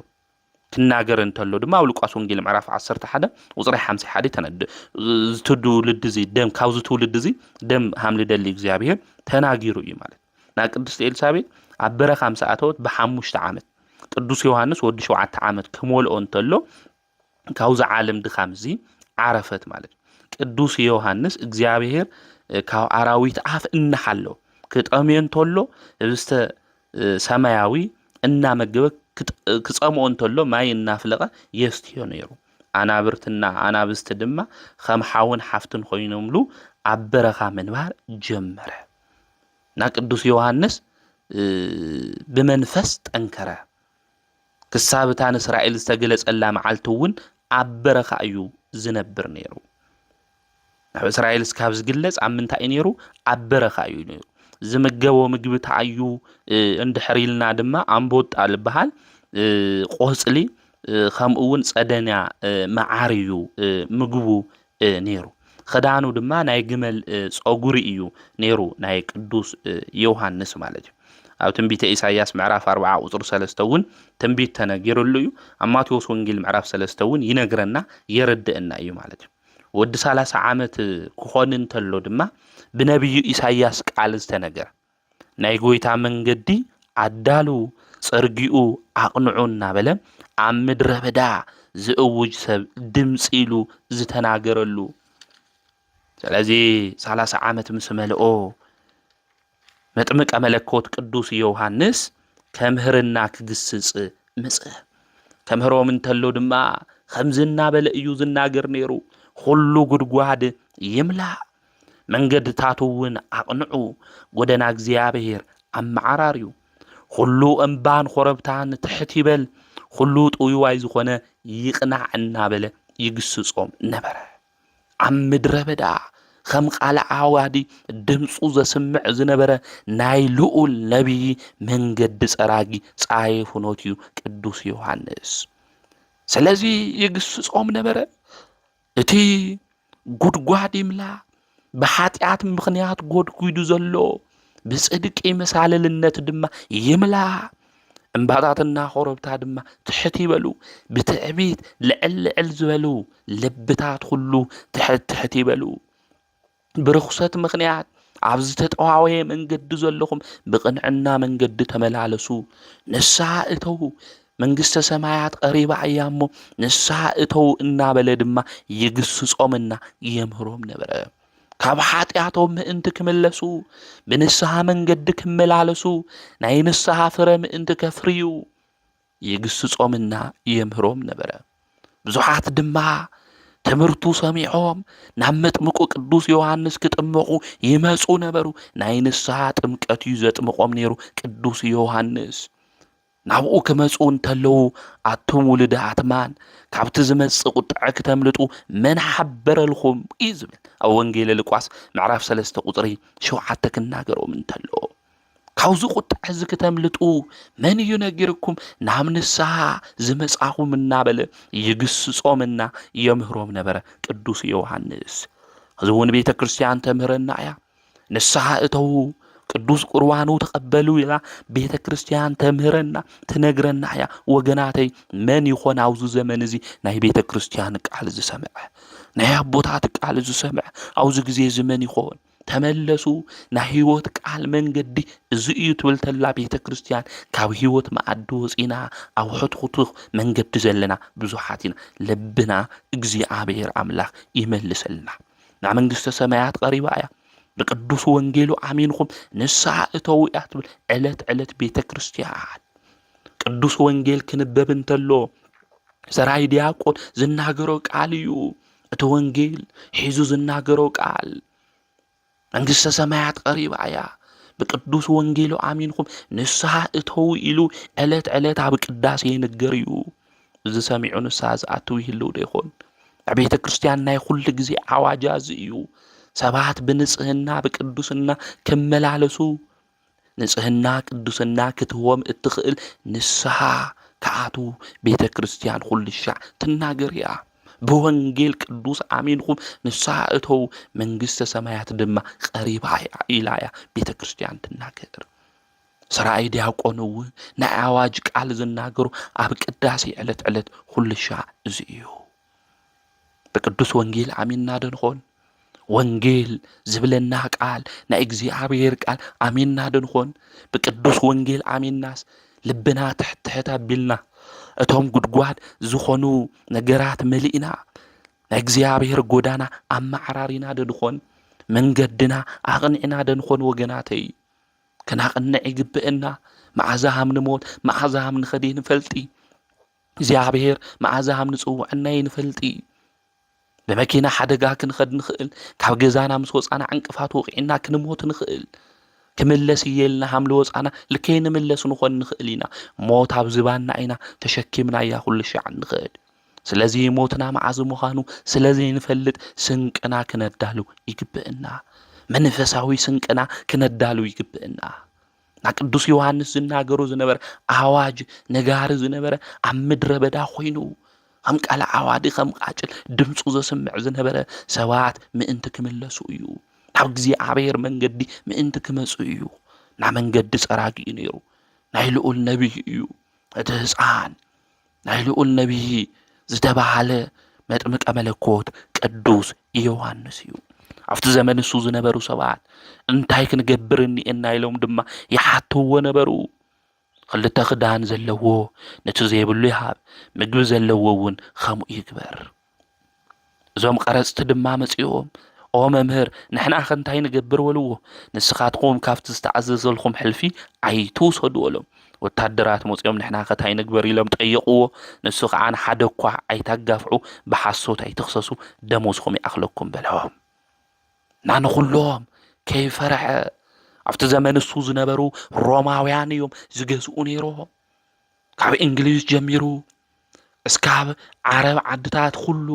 ክናገር እንተሎ ድማ ኣብ ሉቃስ ወንጌል ምዕራፍ ዓሰርተ ሓደ ቁፅሪ ሓምሳ ሓደ ተነድ። እዚ ትውልዲ እዚ ደም፣ ካብዚ ትውልዲ እዚ ደም ሃምልደሊ እግዚኣብሔር ተናጊሩ እዩ ማለት። ናብ ቅድስቲ ኤልሳቤጥ ኣብ በረኻ ምስ ኣተወት ብሓሙሽተ ዓመት፣ ቅዱስ ዮሃንስ ወዲ ሸውዓተ ዓመት ክመልኦ እንተሎ ካብዚ ዓለም ድኻም እዚ ዓረፈት ማለት እዩ። ቅዱስ ዮሃንስ እግዚኣብሔር ካብ ኣራዊት ኣፍ እናሓሎ ክጠምዮ እንተሎ ህብስተ ሰማያዊ እናመገበ ክጸምኦ እንተሎ ማይ እናፍለቐ የስትዮ ነይሩ። ኣናብርትና ኣናብስቲ ድማ ከም ሓውን ሓፍትን ኮይኖምሉ ኣብ በረኻ ምንባር ጀመረ። እና ቅዱስ ዮሃንስ ብመንፈስ ጠንከረ። ክሳብ እታ ንእስራኤል ዝተገለጸላ መዓልቲ እውን ኣብ በረኻ እዩ ዝነብር ነይሩ። ናብ እስራኤል እስካብ ዝግለጽ ኣብ ምንታይ እዩ ነይሩ? ኣብ በረኻ እዩ ነይሩ። ዝምገቦ ምግቢ እንታይ እዩ እንድሕር ኢልና ድማ ኣንቦጣ ዝበሃል ቆጽሊ ከምኡ እውን ጸደንያ መዓር እዩ ምግቡ ነይሩ። ክዳኑ ድማ ናይ ግመል ጸጉሪ እዩ ነይሩ፣ ናይ ቅዱስ ዮሃንስ ማለት እዩ። ኣብ ትንቢተ ኢሳይያስ ምዕራፍ ኣርብዓ ቁፅሪ ሰለስተ እውን ትንቢት ተነጊርሉ እዩ። ኣብ ማቴዎስ ወንጌል ምዕራፍ ሰለስተ እውን ይነግረና የረድእና እዩ ማለት እዩ። ወዲ ሰላሳ ዓመት ክኾን እንተሎ ድማ ብነቢዩ ኢሳይያስ ቃል ዝተነገረ ናይ ጎይታ መንገዲ ኣዳሉ፣ ጽርጊኡ ኣቕንዑ እናበለ ኣብ ምድረ በዳ ዝእውጅ ሰብ ድምፂ ኢሉ ዝተናገረሉ። ስለዚ ሰላሳ ዓመት ምስ መልኦ መጥምቀ መለኮት ቅዱስ ዮሃንስ ከምህርና ክግስጽ ምጽእ። ከምህሮም እንተሎ ድማ ከምዚ እናበለ እዩ ዝናገር ነይሩ፣ ኩሉ ጉድጓድ ይምላእ፣ መንገድታቱ እውን ኣቕንዑ፣ ጎደና እግዚኣብሔር ኣመዓራርዩ። ኩሉ እምባን ኮረብታን ትሕት ይበል፣ ኩሉ ጥውይዋይ ዝኾነ ይቕናዕ እናበለ ይግስጾም ነበረ። ኣብ ምድረ በዳ ከም ቃል ዓዋዲ ድምፁ ዘስምዕ ዝነበረ ናይ ልኡል ነቢይ መንገዲ ጸራጊ ጸሓይ ፍኖት እዩ ቅዱስ ዮሃንስ። ስለዚ ይግስጾም ነበረ። እቲ ጉድጓድ ይምላ፣ ብሓጢኣት ምኽንያት ጎድጒዱ ዘሎ ብጽድቂ መሳለልነት ድማ ይምላ። እምባታትና ኮረብታ ድማ ትሕት ይበሉ፣ ብትዕቢት ልዕል ልዕል ዝበሉ ልብታት ኩሉ ትሕት ትሕት ይበሉ። ብርኹሰት ምኽንያት ኣብ ዝተጠዋወየ መንገዲ ዘለኹም ብቕንዕና መንገዲ ተመላለሱ፣ ንስሓ እተዉ፣ መንግስተ ሰማያት ቀሪባ እያ እሞ ንስሓ እተዉ እናበለ ድማ ይግስጾምና የምህሮም ነበረ። ካብ ሓጢኣቶም ምእንቲ ክምለሱ፣ ብንስሓ መንገዲ ክመላለሱ፣ ናይ ንስሓ ፍረ ምእንቲ ከፍርዩ ይግስጾምና የምህሮም ነበረ። ብዙሓት ድማ ትምህርቱ ሰሚዖም ናብ መጥምቁ ቅዱስ ዮሃንስ ክጥመቑ ይመጹ ነበሩ። ናይ ንስሓ ጥምቀት እዩ ዘጥምቖም ነይሩ ቅዱስ ዮሃንስ። ናብኡ ክመጹ እንተለዉ ኣቱም ውሉደ ኣትማን ካብቲ ዝመጽእ ቁጥዐ ክተምልጡ መን ሓበረልኩም እዩ ዝብል ኣብ ወንጌለ ሉቃስ ምዕራፍ ሰለስተ ቁጽሪ ሸውዓተ ክናገሮም እንተሎ ካብዚ ቁጥዐ እዚ ክተምልጡ መን እዩ ነጊርኩም ናብ ንስሓ ዝመጻኹም እናበለ ይግስጾምና የምህሮም ነበረ ቅዱስ ዮሃንስ። እዚ እውን ቤተ ክርስቲያን ተምህረና እያ። ንስሓ እተዉ ቅዱስ ቁርባኑ ተቐበሉ ኢላ ቤተ ክርስቲያን ተምህረና ትነግረና እያ። ወገናተይ መን ይኾን ኣብዚ ዘመን እዚ ናይ ቤተ ክርስቲያን ቃል ዝሰምዐ ናይ ኣቦታት ቃል ዝሰምዐ ኣብዚ ግዜ እዚ መን ይኾን? ተመለሱ ናይ ህይወት ቃል መንገዲ እዚ እዩ ትብል ተላ ቤተ ክርስቲያን ካብ ህይወት መኣዲ ወፂና ኣብ ሕትኹትኽ መንገዲ ዘለና ብዙሓት ኢና። ልብና እግዚኣብሔር ኣምላኽ ይመልሰልና። ናብ መንግስተ ሰማያት ቀሪባ እያ። ብቅዱስ ወንጌሉ ኣሚንኹም ንስሓ እተዉ እያ ትብል ዕለት ዕለት ቤተ ክርስቲያን። ቅዱስ ወንጌል ክንበብ እንተሎ ሰራይ ዲያቆን ዝናገሮ ቃል እዩ። እቲ ወንጌል ሒዙ ዝናገሮ ቃል መንግስተ ሰማያት ቀሪባ እያ። ብቅዱስ ወንጌሉ ኣሚንኩም ንስሓ እተዉ ኢሉ ዕለት ዕለት ኣብ ቅዳሴ ይንገር እዩ። እዚ ሰሚዑ ንስሓ ዝኣትው ይህልው ዶ ይኾን? ኣብ ቤተ ክርስቲያን ናይ ኩሉ ግዜ ኣዋጃ እዚ እዩ። ሰባት ብንጽህና ብቅዱስና ክመላለሱ፣ ንጽህና ቅዱስና ክትህቦም እትኽእል ንስሓ ክኣትዉ ቤተ ክርስቲያን ኩሉ ሻዕ ትናገር እያ። ብወንጌል ቅዱስ ኣሚንኹም ንስሓ እተዉ፣ መንግስተ ሰማያት ድማ ቀሪባ እያ ኢላ እያ ቤተ ክርስቲያን ትናገር። ሰራይ ዲያቆን እውን ናይ ኣዋጅ ቃል ዝናገሩ ኣብ ቅዳሴ ዕለት ዕለት ኩሉ ሻዕ እዚ እዩ። ብቅዱስ ወንጌል ኣሚንና ዶ ንኾን? ወንጌል ዝብለና ቃል፣ ናይ እግዚኣብሔር ቃል ኣሚንና ዶ ንኾን? ብቅዱስ ወንጌል ኣሚንናስ ልብና ትሕት ትሕት ኣቢልና፣ እቶም ጉድጓድ ዝኾኑ ነገራት መሊእና፣ ናይ እግዚኣብሔር ጎዳና ኣመዓራሪና ዶ ንኾን? መንገድና ኣቕኒዕና ዶ ንኾን? ወገናተይ፣ ክናቕንዕ ይግብእና። መዓዛ ሃም ንሞት፣ መዓዛ ሃም ንኸድ ንፈልጢ። እግዚኣብሔር መዓዛ ሃም ንጽውዐና ይንፈልጢ። ብመኪና ሓደጋ ክንኸድ ንኽእል፣ ካብ ገዛና ምስ ወጻና ዕንቅፋት ወቂዕና ክንሞት ንኽእል። ክምለስ እየ ኢልና ሃም ልወጻና ልከይ ንምለስ ንኾን ንኽእል ኢና። ሞት ኣብ ዝባንና ኢና ተሸኪምናያ ኩሉ ሻዕ ንኽእል። ስለዚ ሞትና መዓዝ ምዃኑ ስለ ዘይንፈልጥ ስንቅና ክነዳሉ ይግብእና። መንፈሳዊ ስንቅና ክነዳሉ ይግብእና። ና ቅዱስ ዮሃንስ ዝናገሮ ዝነበረ ኣዋጅ ነጋሪ ዝነበረ ኣብ ምድረ በዳ ኮይኑ ከም ቃል ዓዋዲ ከም ቃጭል ድምፁ ዘስምዕ ዝነበረ ሰባት ምእንቲ ክምለሱ እዩ። ናብ እግዚኣብሔር መንገዲ ምእንቲ ክመፁ እዩ። ና መንገዲ ጸራጊ እዩ ነይሩ። ናይ ልኡል ነቢይ እዩ። እቲ ህፃን ናይ ልኡል ነቢይ ዝተባህለ መጥምቀ መለኮት ቅዱስ ዮሃንስ እዩ። ኣብቲ ዘመን እሱ ዝነበሩ ሰባት እንታይ ክንገብር እኒኤና ኢሎም ድማ ይሓትዎ ነበሩ። ክልተ ክዳን ዘለዎ ነቲ ዘይብሉ ይሃብ፣ ምግቢ ዘለዎ እውን ከምኡ ይግበር። እዞም ቀረጽቲ ድማ መጺኦም፣ ኦ መምህር፣ ንሕና ኸ እንታይ ንገብር? በልዎ። ንስኻትኩም ካብቲ ዝተኣዘዘልኩም ሕልፊ ኣይትውሰዱ በሎም። ወታደራት መጺኦም፣ ንሕና ኸ እንታይ ንግበር? ኢሎም ጠየቕዎ። ንሱ ኸዓ ንሓደ እኳ ኣይታጋፍዑ፣ ብሓሶት ኣይትኽሰሱ፣ ደሞዝኹም ይኣኽለኩም በሎም። ና ንኹሎም ከይፈርሐ፣ ኣብቲ ዘመን እሱ ዝነበሩ ሮማውያን እዮም ዝገዝኡ ነይሮም። ካብ እንግሊዝ ጀሚሩ እስካብ ዓረብ ዓድታት ኩሉ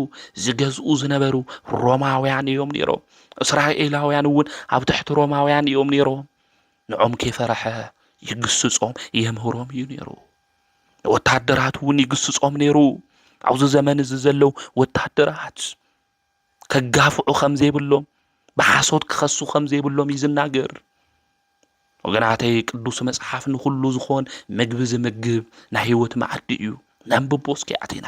ዝገዝኡ ዝነበሩ ሮማውያን እዮም ነይሮም። እስራኤላውያን እውን ኣብ ትሕቲ ሮማውያን እዮም ነይሮም። ንዖም ከይፈረሐ ይግስጾም የምህሮም እዩ ነይሩ። ወታደራት እውን ይግስጾም ነይሩ። ኣብዚ ዘመን እዚ ዘለዉ ወታደራት ከጋፍዑ ከም ዘይብሎም፣ ብሓሶት ክኸሱ ከም ዘይብሎም እዩ ዝናገር። ወገናተይ፣ ቅዱስ መጽሓፍ ንኹሉ ዝኾን ምግቢ ዝምግብ ናይ ህይወት መኣዲ እዩ። ነንብቦ እስኪ ኣቲና።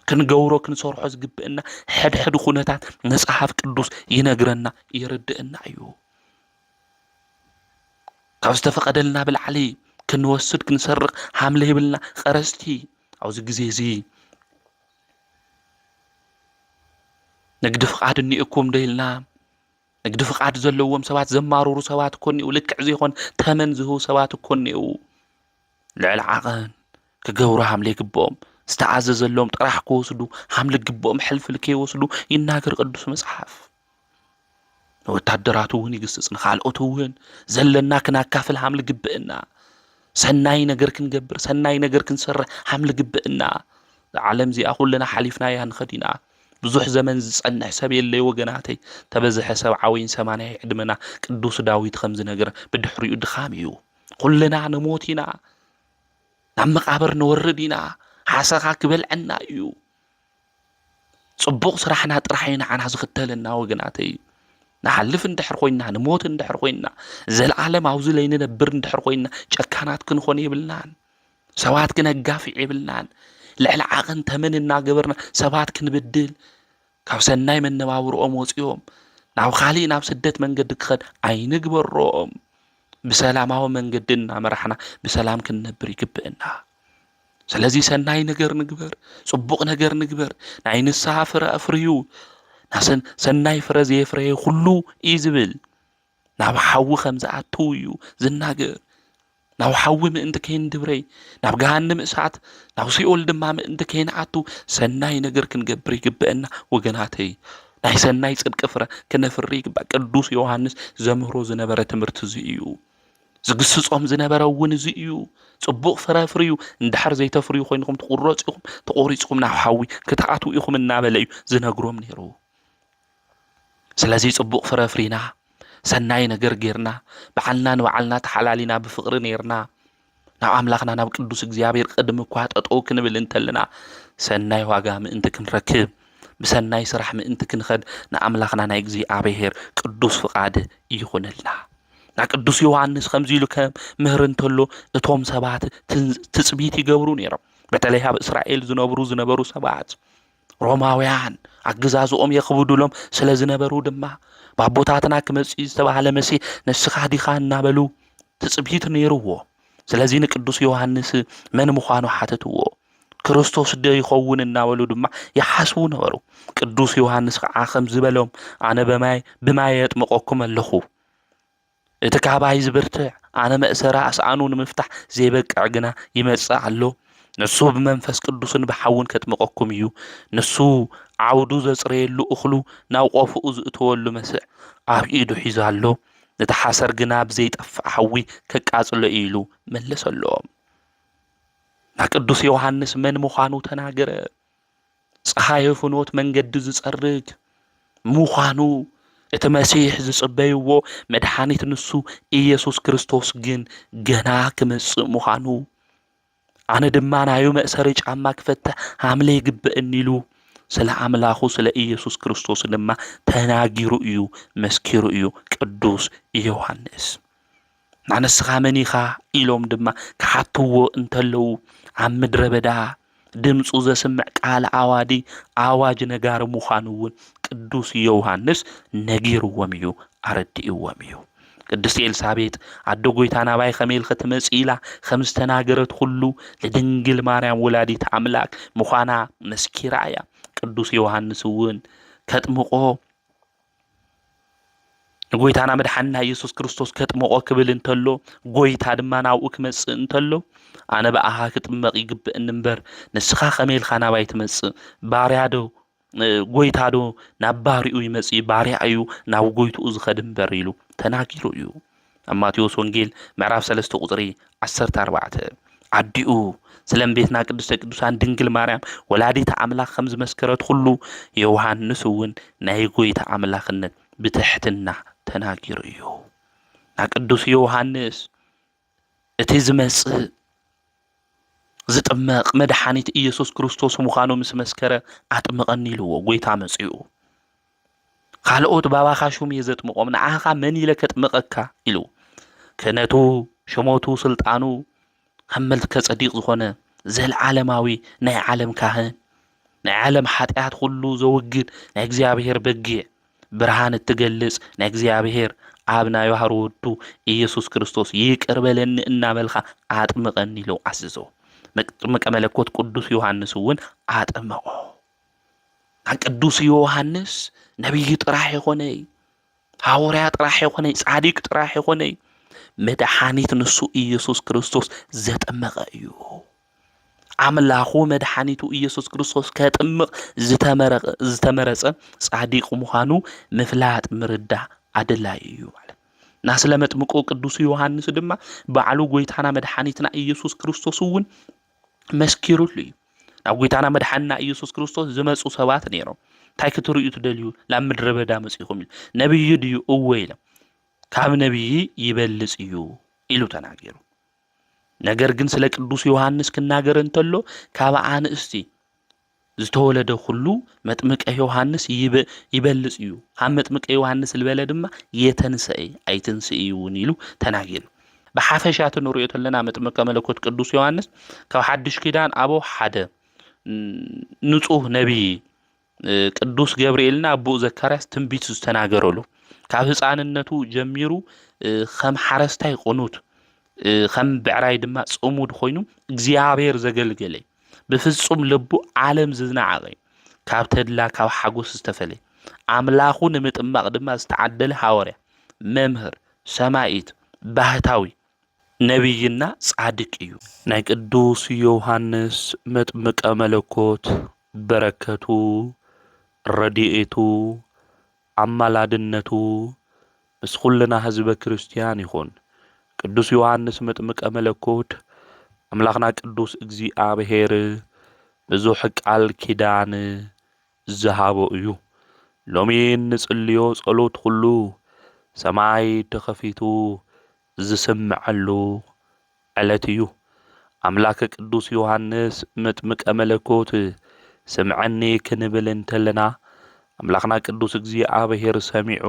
ክንገብሮ ክንሰርሖ ዝግብእና ሕድሕድ ኩነታት መጽሓፍ ቅዱስ ይነግረና፣ የረድእና እዩ። ካብ ዝተፈቐደልና ብላዕሊ ክንወስድ ክንሰርቕ ሃምለ ይብልና ቀረስቲ። ኣብዚ ግዜ እዚ ንግዲ ፍቓድ እኒኤኩም ዶ ኢልና፣ ንግዲ ፍቓድ ዘለዎም ሰባት ዘማርሩ ሰባት እኮ እኒኡ፣ ልክዕ ዘይኮን ተመን ዝህቡ ሰባት እኮ እኒኡ። ልዕሊ ዓቐን ክገብሩ ሃምለ ይግብኦም፣ ዝተኣዘዘሎም ጥራሕ ክወስዱ ሃምለ ይግብኦም፣ ሕልፍል ከይወስዱ ይናገር ቅዱስ መጽሓፍ። ንወታደራቱ እውን ይግስጽ፣ ንኻልኦት እውን ዘለና ክናካፍል ሃምል ግብእና። ሰናይ ነገር ክንገብር፣ ሰናይ ነገር ክንሰርሕ ሃምል ግብእና። እዛ ዓለም እዚኣ ኩልና ሓሊፍናያ ንኸድ ኢና። ብዙሕ ዘመን ዝጸንሕ ሰብ የለይ ወገናተይ። ተበዝሐ ሰብዓ ወይን ሰማንያ ዕድመና። ቅዱስ ዳዊት ከም ዝነገረ ብድሕሪኡ ድኻም እዩ። ኩልና ንሞት ኢና። ናብ መቓብር ንወርድ ኢና። ሓሰኻ ክበልዐና እዩ። ጽቡቕ ስራሕና ጥራሕ እዩ ንዓና ዝኽተለና ወገናተይ። ንሓልፍ እንድሕር ኮይንና፣ ንሞት እንድሕር ኮይንና፣ ዘለኣለም ኣብዚ ለይንነብር እንድሕር ኮይንና፣ ጨካናት ክንኾን የብልናን። ሰባት ክነጋፍዕ የብልናን። ልዕሊ ዓቐን ተመን እናገበርና ሰባት ክንብድል፣ ካብ ሰናይ መነባብርኦም ወጺኦም ናብ ካሊእ ናብ ስደት መንገዲ ክኸድ ኣይንግበሮም። ብሰላማዊ መንገዲ እናመራሕና ብሰላም ክንነብር ይግብእና። ስለዚ ሰናይ ነገር ንግበር፣ ጽቡቕ ነገር ንግበር። ናይ ንስሓ ፍረ ኣፍርዩ። ናሰን-፣ ሰናይ ፍረ ዘየፍረየ ኩሉ እዩ ዝብል። ናብ ሓዊ ከም ዝኣትው እዩ ዝናገር። ናብ ሓዊ ምእንቲ ከይንድብረይ፣ ናብ ገሃንም እሳት፣ ናብ ሲኦል ድማ ምእንቲ ከይንኣቱ ሰናይ ነገር ክንገብር ይግብአና ወገናተይ። ናይ ሰናይ ጽድቂ ፍረ ክነፍሪ ይግባእ። ቅዱስ ዮሃንስ ዘምህሮ ዝነበረ ትምህርቲ እዚ እዩ። ዝግስጾም ዝነበረ እውን እዚ እዩ። ጽቡቕ ፍረ ኣፍርዩ፣ እንድሕር ዘይተፍርዩ ኮይንኩም ትቑረጹ ኢኹም፣ ተቖሪጽኩም ናብ ሓዊ ክትኣትዉ ኢኹም እናበለ እዩ ዝነግሮም ነይሩ። ስለዚ ጽቡቕ ፍረ ኣፍሪና፣ ሰናይ ነገር ጌርና፣ ባዕልና ንባዕልና ተሓላሊና ብፍቕሪ ኔርና፣ ናብ ኣምላኽና ናብ ቅዱስ እግዚኣብሔር ቅድሚ እኳ ጠጠው ክንብል እንተለና፣ ሰናይ ዋጋ ምእንቲ ክንረክብ፣ ብሰናይ ስራሕ ምእንቲ ክንኸድ፣ ንኣምላኽና ናይ እግዚኣብሔር ቅዱስ ፍቓድ ይኹነልና። ና ቅዱስ ዮሃንስ ከምዚ ኢሉ ከምህር እንተሎ፣ እቶም ሰባት ትን-፣ ትጽቢት ይገብሩ ነይሮም። በተለይ ኣብ እስራኤል ዝነብሩ፣ ዝነበሩ ሰባት፣ ሮማውያን ኣገዛዝኦም የኽብዱሎም ስለ ዝነበሩ ድማ፣ "ባቦታትና ክመጽእ ዝተባህለ መሲሕ ንስኻ ዲኻ?" እናበሉ ትጽቢት ነይርዎ። ስለዚ ንቅዱስ ዮሃንስ መን ምዃኑ ሓተትዎ። "ክርስቶስ ዶ ይኸውን?" እናበሉ ድማ ይሓስቡ ነበሩ። ቅዱስ ዮሃንስ ከዓ ከም ዝበሎም፣ "ኣነ በማይ፣ ብማይ የጥምቐኩም ኣለኹ። እቲ ካባይ ዝብርትዕ፣ ኣነ መእሰሪ ኣስኣኑ ንምፍታሕ ዘይበቅዕ ግና ይመጽእ ኣሎ። ንሱ ብመንፈስ ቅዱስን ብሓውን ከጥምቐኩም እዩ። ንሱ ዓውዱ ዘጽረየሉ እኽሉ ናብ ቆፍኡ ዝእተወሉ መስዕ ኣብ ኢዱ ሒዙ ኣሎ። ነቲ ሓሰር ግና ብዘይጠፍእ ሓዊ ከቃጽሎ እዩ" ኢሉ መለሰሎም። ና ቅዱስ ዮሃንስ መን ምዃኑ ተናገረ። ጸሓየ ፍኖት መንገዲ ዝጸርግ ምዃኑ፣ እቲ መሲሕ ዝጽበይዎ መድሓኒት ንሱ ኢየሱስ ክርስቶስ ግን ገና ክመጽእ ምዃኑ፣ "ኣነ ድማ ናዩ መእሰሪ ጫማ ክፈትሕ ሃምለ ይግበእኒ" ኢሉ ስለ ኣምላኹ ስለ ኢየሱስ ክርስቶስ ድማ ተናጊሩ እዩ፣ መስኪሩ እዩ ቅዱስ ዮሃንስ። "ንስኻ መን ኢኻ?" ኢሎም ድማ ክሓትዎ እንተለዉ፣ ኣብ ምድረ በዳ ድምፁ ዘስምዕ ቃል ኣዋዲ፣ ኣዋጅ ነጋሪ ምዃኑ እውን ቅዱስ ዮሃንስ ነጊርዎም እዩ፣ ኣረዲእዎም እዩ። ቅድስቲ ኤልሳቤጥ፣ "ኣዶ ጐይታ ናባይ ከመይ ኢልኺ ትመጺ?" ኢላ ከም ዝተናገረት ኩሉ፣ ንድንግል ማርያም ወላዲት ኣምላክ ምዃና መስኪራ እያ። ቅዱስ ዮሃንስ እውን ከጥምቆ ንጎይታና መድሓንና ኢየሱስ ክርስቶስ ከጥምቆ ክብል እንተሎ፣ ጎይታ ድማ ናብኡ ክመጽእ እንተሎ፣ "ኣነ ብኣኻ ክጥመቕ ይግብእኒ እምበር፣ ንስኻ ከመይ ኢልካ ናባይ ትመጽእ? ባርያ ዶ፣ እ፣ ጎይታ ዶ ናብ ባርኡ ይመጽእ? ባርያ እዩ ናብ ጎይትኡ ዝኸድ እምበር" ኢሉ ተናጊሩ እዩ። ኣብ ማቴዎስ ወንጌል ምዕራፍ ሰለስተ ቁጽሪ ዓሰርተ ኣርባዕተ፣ ኣዲኡ ስለ እመቤትና ቅድስተ ቅዱሳን ድንግል ማርያም ወላዲተ ኣምላኽ ከም ዝመስከረት ኩሉ፣ ዮሃንስ እውን ናይ ጎይታ ኣምላኽነት ብትሕትና ተናጊሩ እዩ። ና ቅዱስ ዮሃንስ እቲ ዝመጽእ ዝጥመቕ መድሓኒት ኢየሱስ ክርስቶስ ምዃኑ ምስ መስከረ፣ "ኣጥምቐኒ" ኢልዎ፣ ጎይታ መጺኡ። ካልኦት ባባኻ ሹም እየ ዘጥምቖም፣ ንዓኻ መን ኢለ ከጥምቐካ? ኢሉ። ክህነቱ፣ ሽሞቱ፣ ስልጣኑ ከም መልከ ጸዲቕ ዝኾነ፣ ዘለዓለማዊ ናይ ዓለም ካህን፣ ናይ ዓለም ሓጢኣት ኩሉ ዘወግድ ናይ እግዚኣብሔር በጊዕ፣ ብርሃን እትገልጽ ናይ እግዚኣብሔር ኣብ ናይ ባህሪ ወዱ ኢየሱስ ክርስቶስ፣ "ይቅር በለኒ" እናበልካ ኣጥምቐኒ ኢሉ ኣዘዞ። መጥምቀ መለኮት ቅዱስ ዮሃንስ እውን ኣጠመቖ። ና ቅዱስ ዮሃንስ ነቢይ ጥራሕ ይኾነይ፣ ሃዋርያ ጥራሕ ይኾነይ፣ ጻዲቅ ጥራሕ ይኾነይ፣ መድሓኒት ንሱ ኢየሱስ ክርስቶስ ዘጠመቐ እዩ። ኣምላኹ መድሓኒቱ ኢየሱስ ክርስቶስ ከጥምቕ ዝተመረቐ-፣ ዝተመረጸ ጻዲቅ ምዃኑ ምፍላጥ ምርዳእ ኣደላይ እዩ ማለት። ና ስለ መጥምቁ ቅዱስ ዮሃንስ ድማ ባዕሉ ጎይታና መድሓኒትና ኢየሱስ ክርስቶስ እውን መስኪሩሉ እዩ። ናብ ጎይታና መድሓንና ኢየሱስ ክርስቶስ ዝመጹ ሰባት ነይሮም። "እንታይ ክትርእዩ ትደልዩ ናብ ምድረ በዳ መጺኹም?" ኢሉ። "ነቢይ ድዩ?" "እወ" ኢሎም። "ካብ ነቢይ ይበልጽ እዩ" ኢሉ ተናጊሩ። ነገር ግን ስለ ቅዱስ ዮሃንስ ክናገር እንተሎ፣ ካብ ኣንስቲ ዝተወለደ ኩሉ መጥምቀ ዮሃንስ ይበ-፣ ይበልጽ እዩ። ካብ መጥምቀ ዮሃንስ ዝበለ ድማ የተንሰኤ ኣይትንስእ እውን ኢሉ ተናጊሩ። ብሓፈሻ እቲ ንሪኦ ተለና መጥምቀ መለኮት ቅዱስ ዮሃንስ ካብ ሓድሽ ኪዳን ኣበው ሓደ፣ ን-፣ ንጹህ ነቢይ፣ እ፣ ቅዱስ ገብርኤልና ኣቦኡ ዘካርያስ ትንቢት ዝተናገረሉ፣ ካብ ህፃንነቱ ጀሚሩ፣ እ፣ ከም ሓረስታይ ቅኑት፣ እ፣ ከም ብዕራይ ድማ ጽሙድ ኮይኑ እግዚኣብሔር ዘገልገለ፣ ብፍጹም ልቡ ዓለም ዝናዓቐ፣ ካብ ተድላ ካብ ሓጎስ ዝተፈለየ፣ ኣምላኹ ንምጥማቕ ድማ ዝተዓደለ ሃዋርያ፣ መምህር፣ ሰማኢት፣ ባህታዊ፣ ነቢይና ጻድቅ እዩ። ናይ ቅዱስ ዮሃንስ መጥምቀ መለኮት በረከቱ፣ ረድኤቱ፣ ኣማላድነቱ ምስ ኩልና ህዝበ ክርስትያን ይኹን። ቅዱስ ዮሃንስ መጥምቀ መለኮት ኣምላኽና ቅዱስ እግዚኣብሔር ብዙሕ ቃል ኪዳን ዝሃቦ እዩ። ሎሚ እንጽልዮ ጸሎት ኩሉ ሰማይ ተኸፊቱ ዝስምዐሉ ዕለት እዩ። ኣምላክ ቅዱስ ዮሃንስ መጥምቀ መለኮት ስምዐኒ ክንብል እንተለና፣ ኣምላኽና ቅዱስ እግዚኣብሔር ሰሚዑ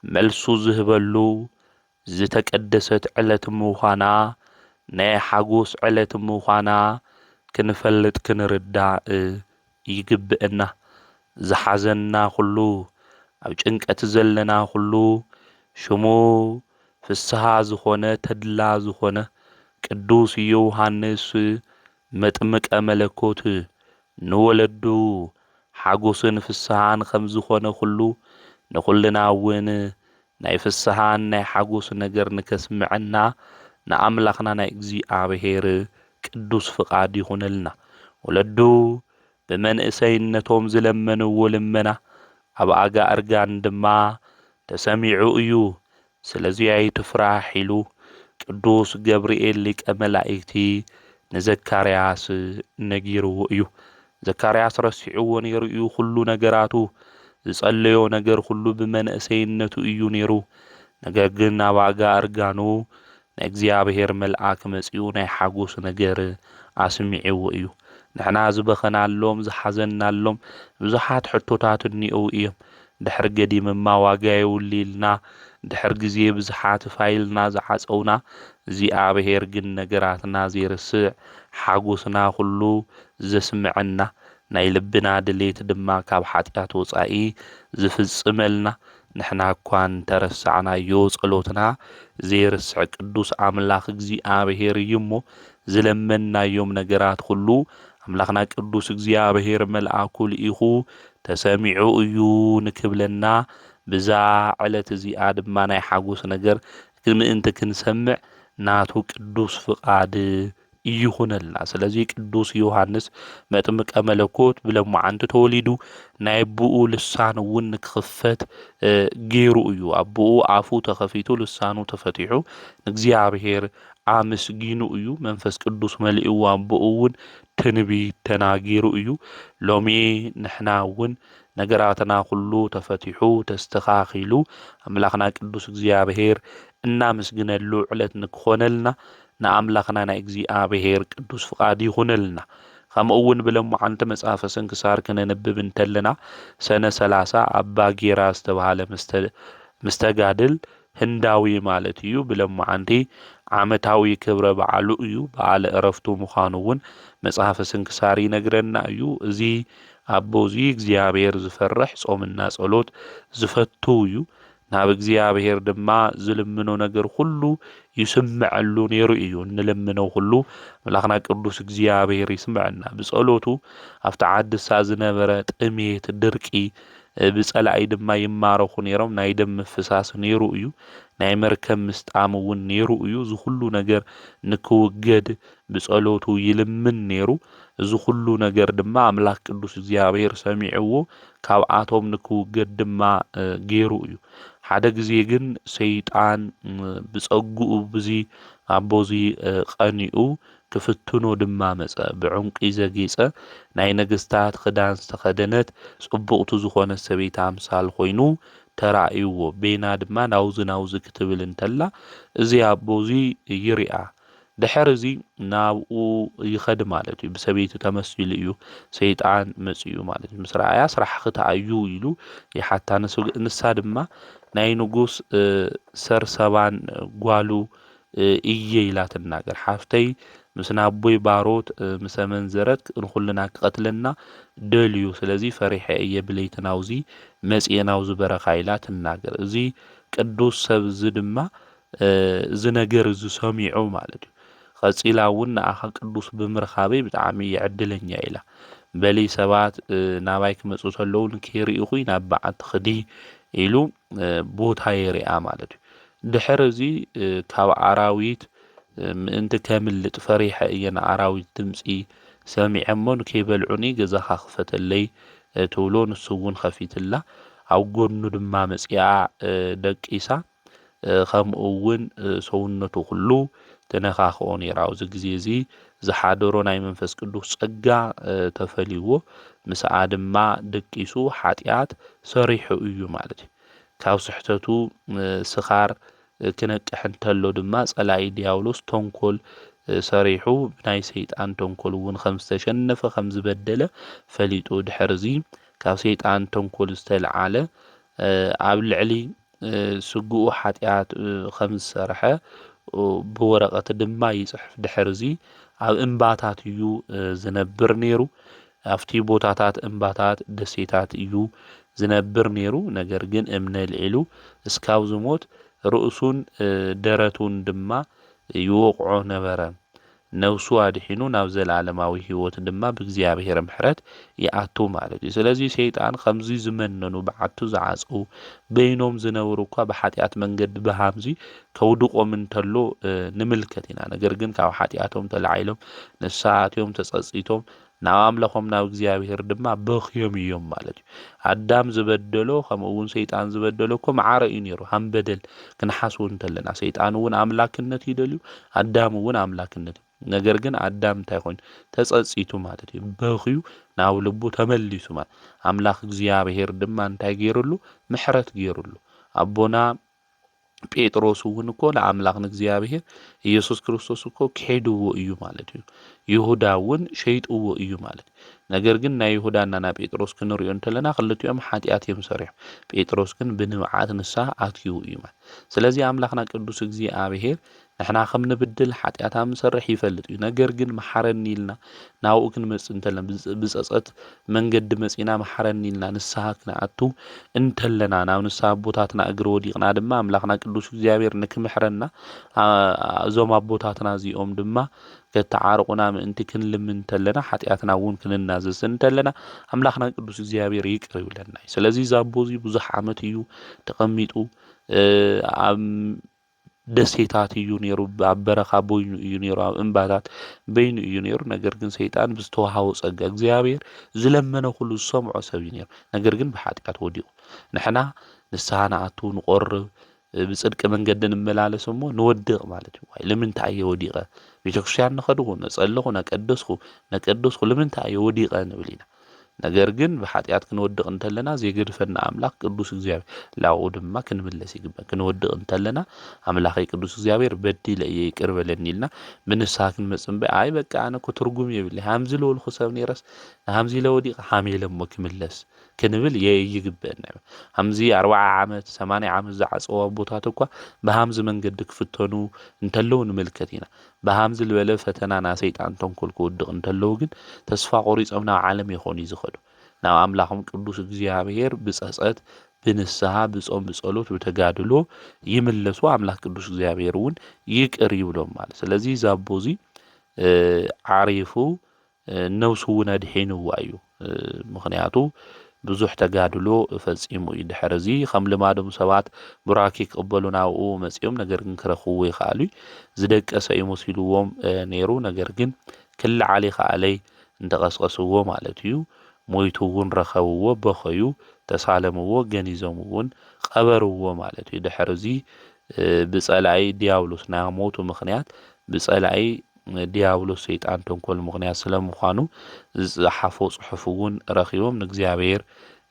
መልሱ ዝህበሉ ዝተቀደሰት ዕለት ምዃና፣ ናይ ሓጎስ ዕለት ምዃና ክንፈልጥ ክንርዳእ ይግብእና። ዝሓዘና ኩሉ፣ ኣብ ጭንቀት ዘለና ኩሉ፣ ሽሙ ፍስሃ ዝኾነ፣ ተድላ ዝኾነ ቅዱስ ዮሃንስ መጥምቀ መለኮት ንወለዱ ሓጎስን ፍስሃን ከም ዝኾነ ኩሉ፣ ንኹልና እውን ናይ ፍስሃን ናይ ሓጎስ ነገር ንከስምዐና ንኣምላኽና ናይ እግዚኣብሔር ቅዱስ ፍቓድ ይኹነልና። ወለዱ ብመንእሰይነቶም ዝለመንዎ ልመና ኣብ ኣጋ እርጋን ድማ ተሰሚዑ እዩ። ስለዚ ኣይትፍራሕ ኢሉ ቅዱስ ገብርኤል ሊቀ መላእክቲ ንዘካርያስ ነጊርዎ እዩ። ዘካርያስ ረሲዕዎ ነይሩ እዩ። ኩሉ ነገራቱ፣ ዝጸለዮ ነገር ኩሉ ብመንእሰይነቱ እዩ ነይሩ። ነገር ግን ኣብ ኣጋ እርጋኑ ናይ እግዚኣብሔር መልኣክ መጺኡ ናይ ሓጎስ ነገር ኣስሚዕዎ እዩ። ንሕና ዝበኸናሎም፣ ዝሓዘናሎም ብዙሓት ሕቶታት እኒአው እዮም። ድሕር ገዲምማ ዋጋ የውሊ ኢልና፣ ድሕር ግዜ ብዝሓትፋ ኢልና ዝዓጸውና፣ እግዚኣብሔር ግን ነገራትና ዘይርስዕ፣ ሓጎስና ኩሉ ዘስምዐና፣ ናይ ልብና ድሌት ድማ ካብ ሓጢኣት ወጻኢ ዝፍጽመልና፣ ንሕና እኳ እንተረሳዕናዮ ጸሎትና ዘይርስዕ ቅዱስ ኣምላኽ እግዚኣብሔር እዩ እሞ፣ ዝለመንናዮም ነገራት ኩሉ ኣምላኽና ቅዱስ እግዚኣብሔር መልኣኩ ልኢኹ ተሰሚዑ እዩ ንክብለና፣ ብዛ ዕለት እዚኣ ድማ ናይ ሓጎስ ነገር ምእንቲ ክንሰምዕ ናቱ ቅዱስ ፍቓድ ይኹነልና። ስለዚ ቅዱስ ዮሃንስ መጥምቀ መለኮት ብለማዓንቲ ተወሊዱ፣ ናይ ኣቦኡ ልሳን እውን ንክኽፈት፣ እ፣ ገይሩ እዩ። ኣቦኡ ኣፉ ተኸፊቱ፣ ልሳኑ ተፈቲሑ፣ ንእግዚኣብሔር ኣመስጊኑ እዩ። መንፈስ ቅዱስ መሊእዎ፣ ኣቦኡ እውን ትንቢት ተናጊሩ እዩ። ሎሚ ንሕና እውን ነገራትና ኩሉ ተፈቲሑ፣ ተስተኻኺሉ፣ ኣምላኽና ቅዱስ እግዚኣብሔር እናመስግነሉ ዕለት ንክኾነልና፣ ንኣምላኽና ናይ እግዚኣብሔር ቅዱስ ፍቓድ ይኹነልና። ከምኡ እውን ብለማዓንቲ መጽሓፈ ስንክሳር ክነንብብ እንተለና፣ ሰነ ሰላሳ ኣባ ጌራ ዝተባህለ ምስተ-፣ ምስተጋድል ህንዳዊ ማለት እዩ። ብለማዓንቲ ዓመታዊ ክብረ በዓሉ እዩ። በዓለ ዕረፍቱ ምዃኑ እውን መጽሓፈ ስንክሳር ይነግረና እዩ። እዚ ኣቦ እዚ እግዚኣብሔር ዝፈርሕ፣ ጾምና ጸሎት ዝፈቱ እዩ። ናብ እግዚኣብሔር ድማ ዝልምኖ ነገር ኩሉ ይስምዐሉ ነይሩ እዩ። እንልምኖ ኩሉ ኣምላኽና ቅዱስ እግዚኣብሔር ይስምዐና። ብጸሎቱ ኣብቲ ዓዲ እሳ ዝነበረ ጥሜት፣ ድርቂ፣ እ፣ ብጸላኢ ድማ ይማረኹ ነይሮም። ናይ ደም ምፍሳስ ነይሩ እዩ። ናይ መርከብ ምስጣም እውን ነይሩ እዩ። እዚ ኩሉ ነገር ንክውገድ ብጸሎቱ ይልምን ነይሩ። እዚ ኩሉ ነገር ድማ ኣምላኽ ቅዱስ እግዚኣብሔር ሰሚዕዎ፣ ካብኣቶም ንክውገድ ድማ፣ እ፣ ገይሩ እዩ። ሓደ ግዜ ግን ሰይጣን፣ እ፣ ብጸግኡ ብዚ ኣቦዚ፣ እ፣ ቀኒኡ ክፍትኖ ድማ መጸ። ብዕንቂ ዘጌጸ፣ ናይ ነገስታት ክዳን ዝተኸደነት፣ ጽቡቕቲ ዝኾነት ሰበይቲ ኣምሳል ኮይኑ ተራእይዎ። ቤና ድማ ናውዚ ናውዚ ክትብል እንተላ፣ እዚ ኣቦዚ ይሪኣ። ድሕር እዚ ናብኡ ይኸድ ማለት እዩ። ብሰበይቲ ተመሲሉ እዩ ሰይጣን መጺኡ ማለት እዩ። ምስ ረኣያ፣ "ስራሕኺ ተኣዩ?" ኢሉ ይሓታ። ንሱ-፣ ንሳ ድማ፣ "ናይ ንጉስ፣ እ፣ ሰርሰባን ጓሉ፣ እ፣ እየ" ኢላ ትናገር። "ሓፍተይ ምስ ናቦይ ባሮት፣ እ፣ ምስ ኣመንዘረት ንኹልና ክቐትለና ደልዩ። ስለዚ ፈሪሐ እየ ብለይቲ ናውዚ መጺኤ ናውዚ በረኻ" ኢላ ትናገር። እዚ ቅዱስ ሰብ እዚ ድማ፣ እ፣ እዚ ነገር እዚ ሰሚዑ ማለት እዩ። ቀጺላ እውን፣ "ንኣኻ ቅዱስ ብምርኻበይ ብጣዕሚ እየ ዕድለኛ" ኢላ። "በሊ ሰባት፣ እ፣ ናባይ ክመጹ ከለዉ ንከይርኢኹ ናብ በዓቲ ክዲ" ኢሉ፣ እ፣ ቦታ የሪኣ ማለት እዩ። ድሕሪ እዚ፣ እ፣ ካብ ኣራዊት፣ እ፣ ምእንቲ ከምልጥ ፈሪሐ እየ ንኣራዊት ድምጺ ሰሚዐ እሞ ንከይበልዑኒ ገዛኻ ክፈተለይ፣ እ፣ ትብሎ። ንሱ እውን ከፊትላ። ኣብ ጎኑ ድማ መጺኣ፣ እ፣ ደቂሳ። እ፣ ከምኡ እውን፣ እ፣ ሰውነቱ ኩሉ ትነኻኽኦ ነይራ። ኣብዚ ግዜ እዚ ዝሓደሮ ናይ መንፈስ ቅዱስ ጸጋ፣ እ፣ ተፈልይዎ፣ ምስኣ ድማ ደቂሱ ሓጢኣት ሰሪሑ እዩ ማለት እዩ። ካብ ስሕተቱ፣ እ፣ ስኻር፣ እ፣ ክነቅሕ እንተሎ ድማ ጸላኢ ዲያብሎስ ተንኮል፣ እ፣ ሰሪሑ ብናይ ሰይጣን ተንኮል እውን ከም ዝተሸነፈ፣ ከም ዝበደለ ፈሊጡ፣ ድሕርዚ ካብ ሰይጣን ተንኮል ዝተልዓለ፣ እ፣ ኣብ ልዕሊ፣ እ፣ ስግኡ ሓጢኣት፣ እ፣ ከም ዝሰርሐ፣ እ፣ ብወረቐት ድማ ይጽሕፍ። ድሕርዚ ኣብ እምባታት እዩ፣ እ፣ ዝነብር ነይሩ። ኣብቲ ቦታታት እምባታት፣ ደሴታት እዩ ዝነብር ነይሩ። ነገር ግን እምነ ልዒሉ እስካብ ዝሞት ርእሱን፣ እ፣ ደረቱን ድማ ይወቕዖ ነበረ። ነፍሱ ኣድሒኑ ናብ ዘለዓለማዊ ህይወት ድማ ብእግዚኣብሔር ምሕረት ይኣቱ ማለት እዩ። ስለዚ ሰይጣን ከምዚ ዝመነኑ፣ በዓቱ ዝዓጸዉ፣ በይኖም ዝነበሩ እኳ ብሓጢኣት መንገዲ ብሃምዚ ከውድቖም እንተሎ፣ እ፣ ንምልከት ኢና። ነገር ግን ካብ ሓጢኣቶም ተላዒሎም፣ ንስሓ ኣትዮም፣ ተጸጺቶም፣ ናብ ኣምላኾም ናብ እግዚኣብሔር ድማ በኽዮም እዮም ማለት እዩ። ኣዳም ዝበደሎ፣ ከምኡ እውን ሰይጣን ዝበደሎ እኮ መዓረ እዩ ነይሩ። ሃም በደል ክንሓስቡ እንተለና፣ ሰይጣን እውን ኣምላክነት ይደልዩ፣ ኣዳም እውን ኣምላክነት እዩ። ነገር ግን ኣዳም እንታይ ኮይኑ? ተጸጺቱ ማለት እዩ። በኽዩ፣ ናብ ልቡ ተመሊሱ ማለት። ኣምላኽ እግዚኣብሔር ድማ እንታይ ገይሩሉ? ምሕረት ገይሩሉ። ኣቦና ጴጥሮስ እውን እኮ ንኣምላኽ ንእግዚኣብሔር ኢየሱስ ክርስቶስ እኮ ክሒድዎ እዩ ማለት እዩ። ይሁዳ እውን ሸይጥዎ እዩ ማለት እዩ። ነገር ግን ናይ ይሁዳና ናይ ጴጥሮስ ክንሪኦ እንተለና፣ ክልቲኦም ሓጢኣት እዮም ሰሪሖም። ጴጥሮስ ግን ብንብዓት ንስሓ ኣትዩ እዩ ማለት። ስለዚ ኣምላኽና ቅዱስ እግዚኣብሔር ንሕና ከም ንብድል፣ ሓጢኣት ከም ንሰርሕ ይፈልጥ እዩ። ነገር ግን መሓረኒ ኢልና ናብኡ ክንመጽእ እንተለና፣ ብጸ-፣ ብጸጸት መንገዲ መጺና መሓረኒ ኢልና ንስሓ ክንኣቱ እንተለና፣ ናብ ንስሓ ኣቦታትና እግሪ ወዲቕና ድማ ኣምላኽና ቅዱስ እግዚኣብሔር ንክምሕረና፣ ኣ-፣ እዞም ኣቦታትና እዚኦም ድማ ከተዓርቑና ምእንቲ ክንልምን እንተለና፣ ሓጢኣትና እውን ክንናዘዝ እንተለና፣ ኣምላኽና ቅዱስ እግዚኣብሔር ይቅር ይብለና እዩ። ስለዚ እዚ ኣቦ እዚ ብዙሕ ዓመት እዩ ተቐሚጡ፣ እ፣ ኣብ ደሴታት እዩ ነይሩ፣ ኣብ በረኻ በይኑ እዩ ነይሩ፣ ኣብ እምባታት በይኑ እዩ ነይሩ። ነገር ግን ሰይጣን ብዝተዋሃቦ ጸጋ እግዚኣብሔር ዝለመነ ኩሉ ዝሰምዖ ሰብ እዩ ነይሩ። ነገር ግን ብሓጢኣት ወዲቑ። ንሕና ንስሓ ንኣቱ፣ ንቆርብ፣ እ፣ ብጽድቂ መንገዲ ንመላለስ እሞ ንወድቕ ማለት እዩ። ዋይ፣ ንምንታይ እየ ወዲቐ? ቤተክርስትያን ነኸድኹ፣ ነጸለኹ፣ ነቀደስኹ፣ ነቀደስኹ፣ ንምንታይ እየ ወዲቐ ንብል ኢና። ነገር ግን ብሓጢኣት ክንወድቕ እንተለና፣ ዜገድፈና ኣምላኽ ቅዱስ እግዚኣብሔር፣ ላብኡ ድማ ክንምለስ ይግባእ። ክንወድቕ እንተለና፣ ኣምላኸይ ቅዱስ እግዚኣብሔር በዲለ እየ፣ ይቅር በለኒ ኢልና ብንስሓ ክንመጽእ እምበር፣ ኣይ በቃ ኣነ እኮ ትርጉም የብለይ፣ ሃምዚ ልበልኩ ሰብ ነይረስ፣ ንሃምዚ ኢለ ወዲቐ፣ ሃም ኢለ እሞ ክምለስ ክንብል የ-፣ ይግበአና እዩ። ሃምዚ ኣርብዓ ዓመት፣ ሰማንያ ዓመት ዝዓጸዋ ኣቦታት እኳ ብሃምዚ መንገዲ ክፍተኑ እንተለዉ ንምልከት ኢና። ብሃምዚ ዝበለ ፈተና ናይ ሰይጣን ተንኮል ክወድቕ እንተለዉ ግን፣ ተስፋ ቆሪጾም ናብ ዓለም ይኾኑ እዩ ዝኸዱ። ናብ ኣምላኾም ቅዱስ እግዚኣብሔር ብጸጸት፣ ብንስሓ፣ ብጾም፣ ብጸሎት፣ ብተጋድሎ ይምለሱ። ኣምላኽ ቅዱስ እግዚኣብሔር እውን ይቅር ይብሎም ማለት። ስለዚ እዚ ኣቦ እዚ፣ እ፣ ዓሪፉ፣ እ፣ ነብሱ እውን ኣድሒንዋ እዩ። እ፣ ምኽንያቱ ብዙሕ ተጋድሎ ፈጺሙ እዩ። ድሕሪ እዚ ከም ልማዶም ሰባት ቡራኬ ክቕበሉ ናብኡ መጺኦም፣ ነገር ግን ክረኽብዎ ይኽኣሉ እዩ። ዝደቀሰ እዩ መሲልዎም፣ እ፣ ነይሩ። ነገር ግን ክለዓል ይኽኣለይ እንተቐስቀስዎ ማለት እዩ። ሞይቱ እውን ረኸብዎ፣ በኸዩ፣ ተሳለምዎ፣ ገኒዞም እውን ቀበርዎ ማለት እዩ። ድሕሪ እዚ፣ እ፣ ብጸላኢ ዲያብሎስ ናይ ሞቱ ምኽንያት ብጸላኢ ዲያብሎስ ሰይጣን ተንኮል ምኽንያት ስለምዃኑ ዝጸሓፎ ጽሑፍ እውን ረኺቦም ንእግዚኣብሔር፣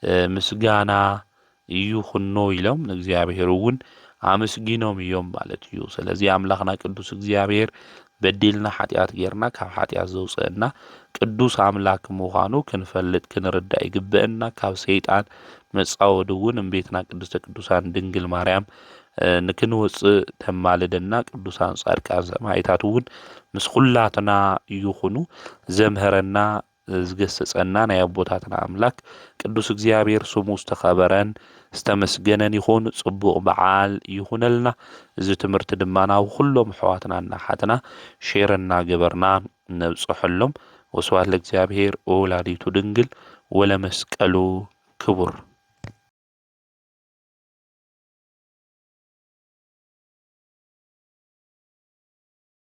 እ፣ ምስጋና ይኹኖ ኢሎም ንእግዚኣብሔር እውን ኣመስጊኖም እዮም ማለት እዩ። ስለዚ ኣምላኽና ቅዱስ እግዚኣብሔር በዲልና ሓጢኣት ጌርና ካብ ሓጢኣት ዘውፅአና ቅዱስ ኣምላክ ምዃኑ ክንፈልጥ ክንርዳእ ይግበአና። ካብ ሰይጣን መፃወዲ እውን እምቤትና ቅድስተ ቅዱሳን ድንግል ማርያም፣ እ፣ ንክንወፅእ ተማልደና። ቅዱሳን ፃድቃን ሰማዕታት እውን ምስ ኩላትና ይኹኑ። ዘምህረና፣ ዝገሰጸና ናይ ኣቦታትና ኣምላክ ቅዱስ እግዚኣብሔር ስሙ ዝተኸበረን ዝተመስገነን ይኹን። ጽቡቕ በዓል ይኹነልና። እዚ ትምህርቲ ድማ ናብ ኩሎም ኣሕዋትናን ኣሓትናን ሼር እናገበርና ነብጽሐሎም። ወስብሐት ለእግዚኣብሔር ወወላዲቱ ድንግል ወለመስቀሉ ክቡር።